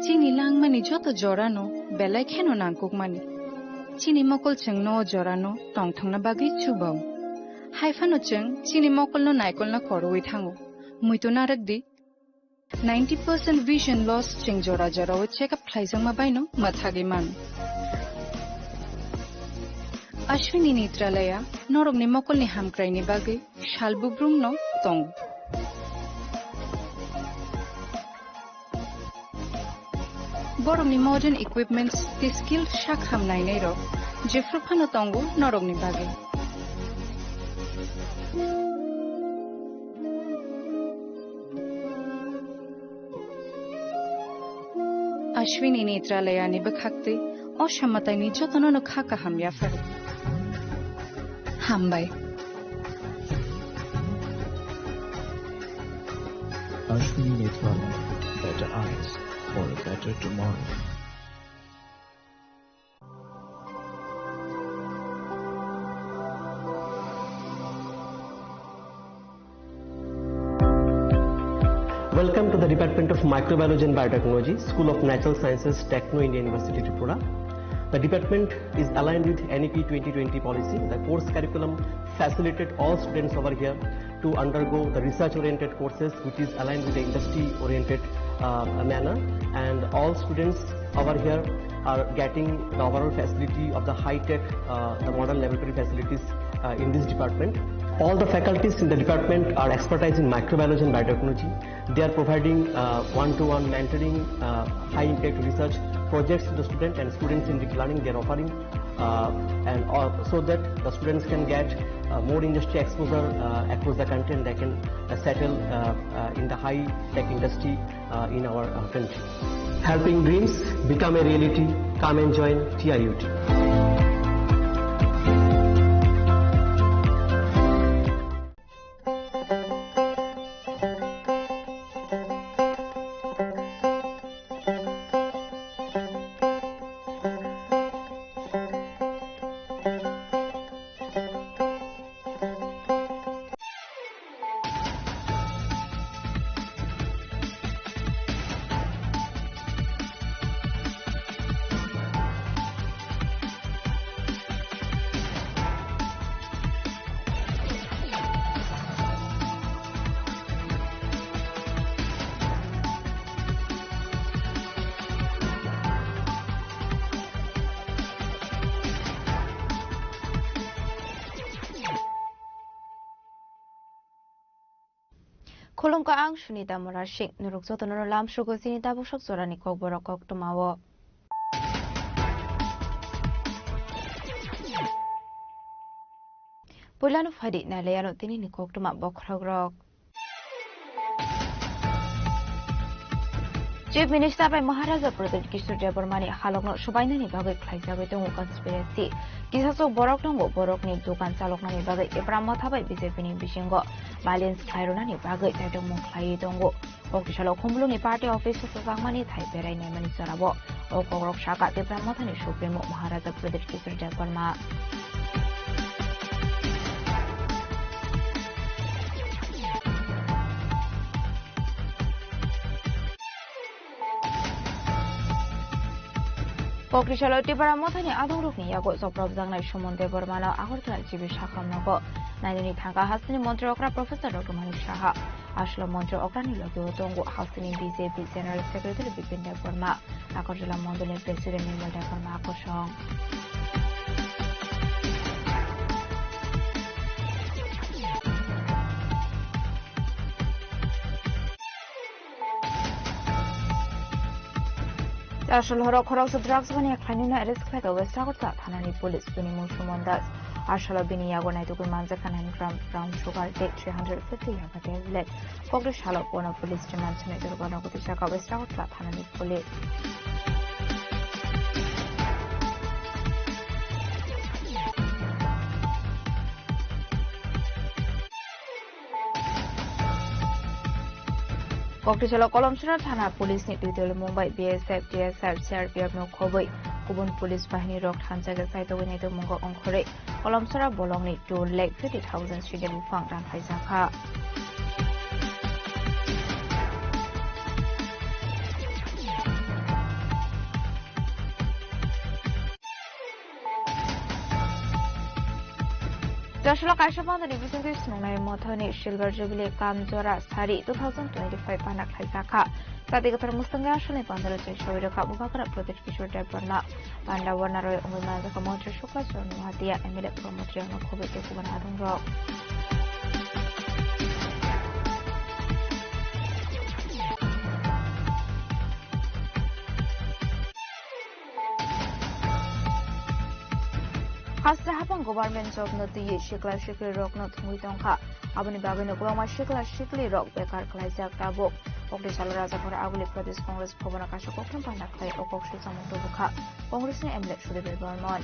Chini langmani joto jorano belai kheno nangkukmani. Chini mokol chwngno o jorano tongthokna bagwi chubao. Haiphano chwng chini mokolno naikolna korowi thango. Muitu narwk di, ninety percent vision loss chwng jora jorao check up khlaijakma baino mwthagwi mano. Ashwini Netralaya norokni mokolni hamkraini bagwi sal bubrumno tongo. Borokni modern equipments tei skill sak ham nainairok jephru phano tongo norokni bagwi. Ashwini Netralayani bwkhaktwi o samataini jotono no kha kaham yapharo. Hambai. Ashwini Netralaya, better eyes for a better tomorrow. Welcome to the Department of Microbiology and Biotechnology, School of Natural Sciences, Techno India University, Tripura. The department is aligned with N E P twenty twenty policy. The course curriculum facilitate all students over here to undergo the research-oriented courses, which is aligned with the industry-oriented, uh, manner. And all students over here are getting the overall facility of the high-tech, uh, the modern laboratory facilities, uh, in this department. All the faculties in the department are expertise in microbiology and biotechnology. They are providing, uh, one-to-one mentoring, uh, high-impact research projects to the student and students in deep learning. They are offering, uh, and, uh, so that the students can get, uh, more industry exposure, uh, across the country, and they can, uh, settle, uh, uh, in the high-tech industry, uh, in our, uh, country. Helping dreams become a reality. Come and join T I U T. Khulumkha, ang Sunita Murasing. Norok jotono lamsugo chini tabuk sok jorani kokborok koktwmao. Puilano phaidi nailaiano tinini koktwma bokhorokrok. Chief Minister bai Maharaja Pradyut Kishore Debbarmani halokno subainani bagwi khlaijagwi tongo conspiracy. Kisasok borok tongo, borokni dukan chaloknani bagwi Tipra Motha bai B J P ni bisingo violence khlairwnani bagwi taitukmung khlaiwi tongo. Koktisalo Khumulwngni party office o swchangmani thai berai naimani jorao o kokrok saka Tipra Mothani Supremo Maharaja Pradyut Kishore Debbarma. Koktisalo Tipra Mothani adongrokni yago chopropjaknai Suman Debbarmano Agartala G B Sakham nogo nainani thangkha hasteni montri okra Professor Doctor Manik Saha. Aswlo montri okrani logi o tongo hasteni B J P General Secretary Bipin Debbarma, Agartala Mondolni President Nirmal Debbarma kosong. Aswlo horo khoroksa drugs mania khlainwino arrest khlaikha West Agartala thanani police, bini mung Suman Das. Aswlo bini yago naitugwi manjakha nine gram brown sugar tei three hundred fifty yaba tablet. Koktisalo bono police remand swnai dorgo nogo tisaka West Agartala thanani police. Koktisalo Kolomsora thana police ni duitwlwi mung bai B S F, T S F, C R P F no khobwi kubun police bahini rok thansa khe saitogwi naitokmungo ongkhorwi Kolomsora bolongni two lakh fifty thousand side buphang rang phaijakha. Josolo kaisa pandani bisingtwi swnamnai mothani Silver Jubilee kam jora sari two thousand twenty-five panda khlaijakha. Chati kwthar mwswngwi asalni pandalo chai sawi rwkha Bubagra Pradyot Kishore Debbarma. Panda o narwk wngwi manjakha Montri Shukla Chorno Noatia, M L A Pramod Reang no khobwi tei kubun adongrok. Hasta hapang government job no twiwi sikla sikli rok no thumwi tongkha. Aboni bagwi no kwbangma sikla sikli rok bekar khlaijak tabuk. Kokti salo Rajakhor Aguli Pradesh Congress Bhavan o kaisa koktwma panda khlai o kok sujamung tubukha Congress ni M L A Sudip Barman.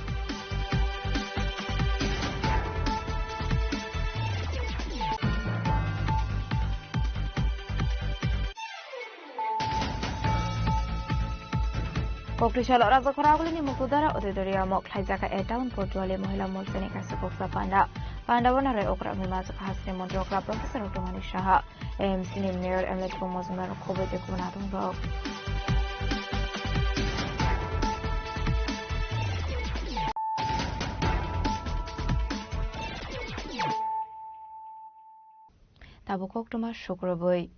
Kokti salo Rajakhor Agulini Mukudara Auditorium o khlaijakha A Town Kotuali Mohila Morchani kaisa koksa panda. Panda o narwk okra wngwi manjakha hasteni montri okra Professor Doctor Manik Saha, A M C ni Mayor M L A Tupung Mojumdar, khobwi tei kubun adongrok. Tabuk koktwma sukrubwi.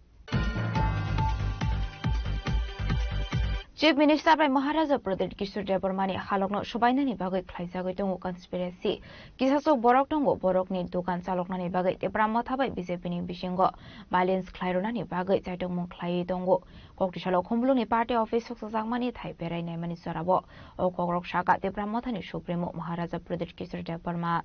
Chief Minister bai Maharaja Pradyot Kishore Debbarmani halokno subainani bagwi khlaijagwi tongo conspiracy. Kisasok borok tongo, borokni dokan chaloknani bagwi Tipra Motha bai B J P ni bisingo violence khlairwnani bagwi chaitokmung khlaiwi tongo. Koktisalo Khumulwngni party office soksajakmani thai berai naimani jorao o kokrok saka Tipra Mothani Supremo Maharaja Pradyot Kishore Debbarma.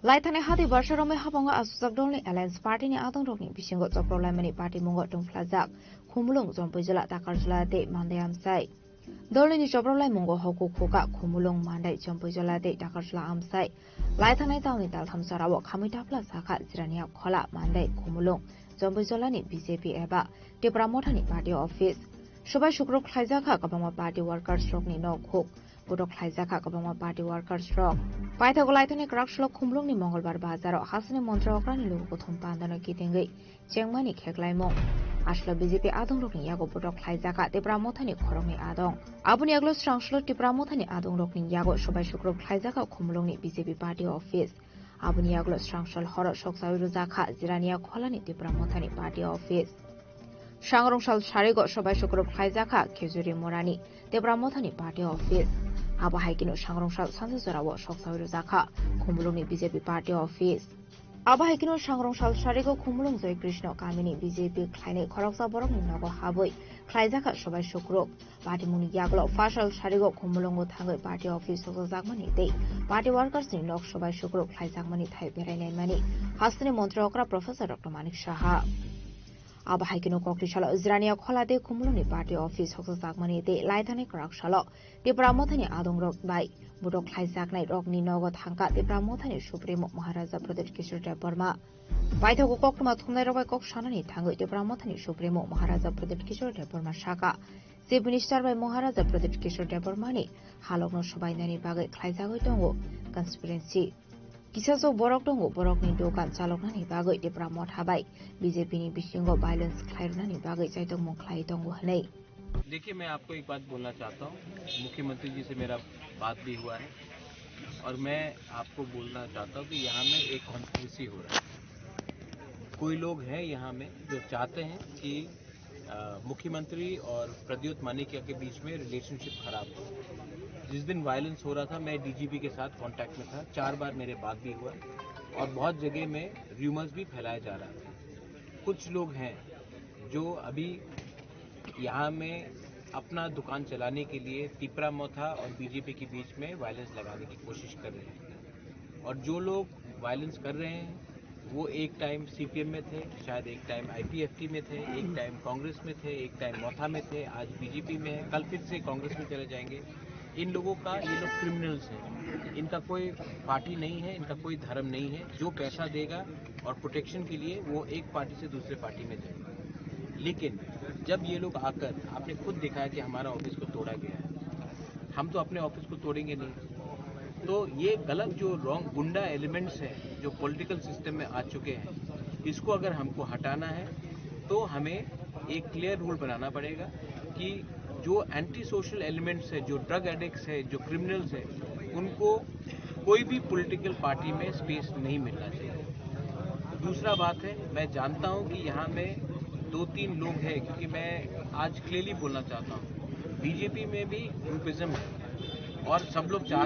Laithani hati barsa romwi habango aswkjak dolni Alliance Party ni adongrokni bisingo choprok laimani party mungo tongphlajak Khumulwng, Jompuijala, Takarjala tei Mandai amchai. Dolni choprok laimungo hokuk khuka Khumulwng, Mandai, Jompuijala tei Takarjala amchai. Laithanai taoni taltham jorao khamwi tapla sakha Jirania Khola, Mandai, Khumulwng, Jompuijala ni B J P eba Tipra Mothani party office. Subai sukruk khlaijakha kwbangma party workers rokni nok huk. Botok khlaijakha kwbangma party workers rok. Paithago laithani kwrak salo Khumulwngni Mongolbar bazaro hasteni montri okrani luku kuthum pandano kitingwi chengmani kheklaimung. Aswkla B J P adongrokni yago botok khlaijakha Tipra Mothani khoroknwi adong. Aboni yagulo srangslo Tipra Mothani adongrokni yago subai sukruk khlaijakha Khumulwngni B J P party office. Aboni yagulo srangsol horo soksawi rwjakha Jirania Kholani Tipra Mothani party office. Sangrong sal sarigo sobai sukrub khlaijakha Khejuri Morani Tipra Mothani party office. Abo hai kheno sangrong sal sansa jorao soksawi rwjakha Khumulwngni B J P party office. Abo hai kheno sangrong sal sarigo Khumulwng Joy Krishna kamini B J P khlainai khoroksa borokni nogo habwi khlaijakha sobai sukrub. Party mungni yagulo phasal sarigo Khumulwngo thangwi party office sokjakjakmani tei party workers ni nok sobai sukrub khlaijakmani thai berai naimani hasteni montri okra Professor Doctor Manik Saha. Abo hai kheno kokti salo Jirania Khola tei Khumulwngni party office sokjakjakmani tei laithani kwrak salo Tipra Mothani adongrok bai botok khlaijaknai rokni nogo thangkha Tipra Mothani Supremo Maharaja Pradyot Kishore Debbarma. Paithago koktwma thumnairok bai kok sanani thangwi Tipra Mothani Supremo Maharaja Pradyot Kishore Debbarma saka, Chief Minister bai Maharaja Pradyot Kishore Debbarmani halokno sobainani bagwi khlaijagwi tongo conspiracy. Kisasok borok tongo, borokni dokan chaloknani bagwi Tipra Motha bai B J P ni bisingo violence khlairwnani bagwi chaitokmung khlai tongo hwnwi. देखिए, मैं आपको एक बात बोलना चाहता हूँ, मुख्यमंत्री जी से मेरा बात भी हुआ है और मैं आपको बोलना चाहता हूँ कि यहाँ में एक कॉन्स्पिरेसी हो रहा है। कोई लोग हैं यहाँ में जो चाहते हैं कि, अ, मुख्यमंत्री और प्रद्योत मानिक्या के बीच में रिलेशनशिप खराब हो। जिस दिन वायलेंस हो रहा था, मैं डीजीपी के साथ कॉन्टैक्ट में था, चार बार मेरे बात भी हुआ और बहुत जगह में रूमर्स भी फैलाया जा रहा था। कुछ लोग हैं जो अभी यहाँ में अपना दुकान चलाने के लिए तिपरा मोथा और बीजेपी के बीच में वायलेंस लगाने की कोशिश कर रहे हैं। और जो लोग वायलेंस कर रहे हैं, वो एक टाइम सीपीएम में थे, शायद एक टाइम आईपीएफटी में थे, एक टाइम कांग्रेस में थे, एक टाइम मोथा में थे, आज बीजेपी में है, कल फिर से कांग्रेस में चले जाएंगे। इन लोगों का, ये लोग क्रिमिनल्स हैं, इनका कोई पार्टी नहीं है, इनका कोई धर्म नहीं है। जो पैसा देगा और प्रोटेक्शन के लिए वो एक पार्टी से दूसरे पार्टी में जाएगा। लेकिन जब ये लोग आकर, आपने खुद दिखाया कि हमारा ऑफिस को तोड़ा गया है, हम तो अपने ऑफिस को तोड़ेंगे नहीं। तो ये गलत जो रॉन्ग गुंडा एलिमेंट्स हैं जो पॉलिटिकल सिस्टम में आ चुके हैं, इसको अगर हमको हटाना है तो हमें एक क्लियर रूल बनाना पड़ेगा कि जो एंटी सोशल एलिमेंट्स है, जो ड्रग एडिक्ट्स है, जो क्रिमिनल्स है, उनको कोई भी पॉलिटिकल पार्टी में स्पेस नहीं मिलना चाहिए। दूसरा बात है, मैं जानता हूं कि यहां में दो तीन लोग हैं, क्योंकि मैं आज क्लियरली बोलना चाहता हूं, बीजेपी में भी ग्रुपिज्म है और सब लोग चाहते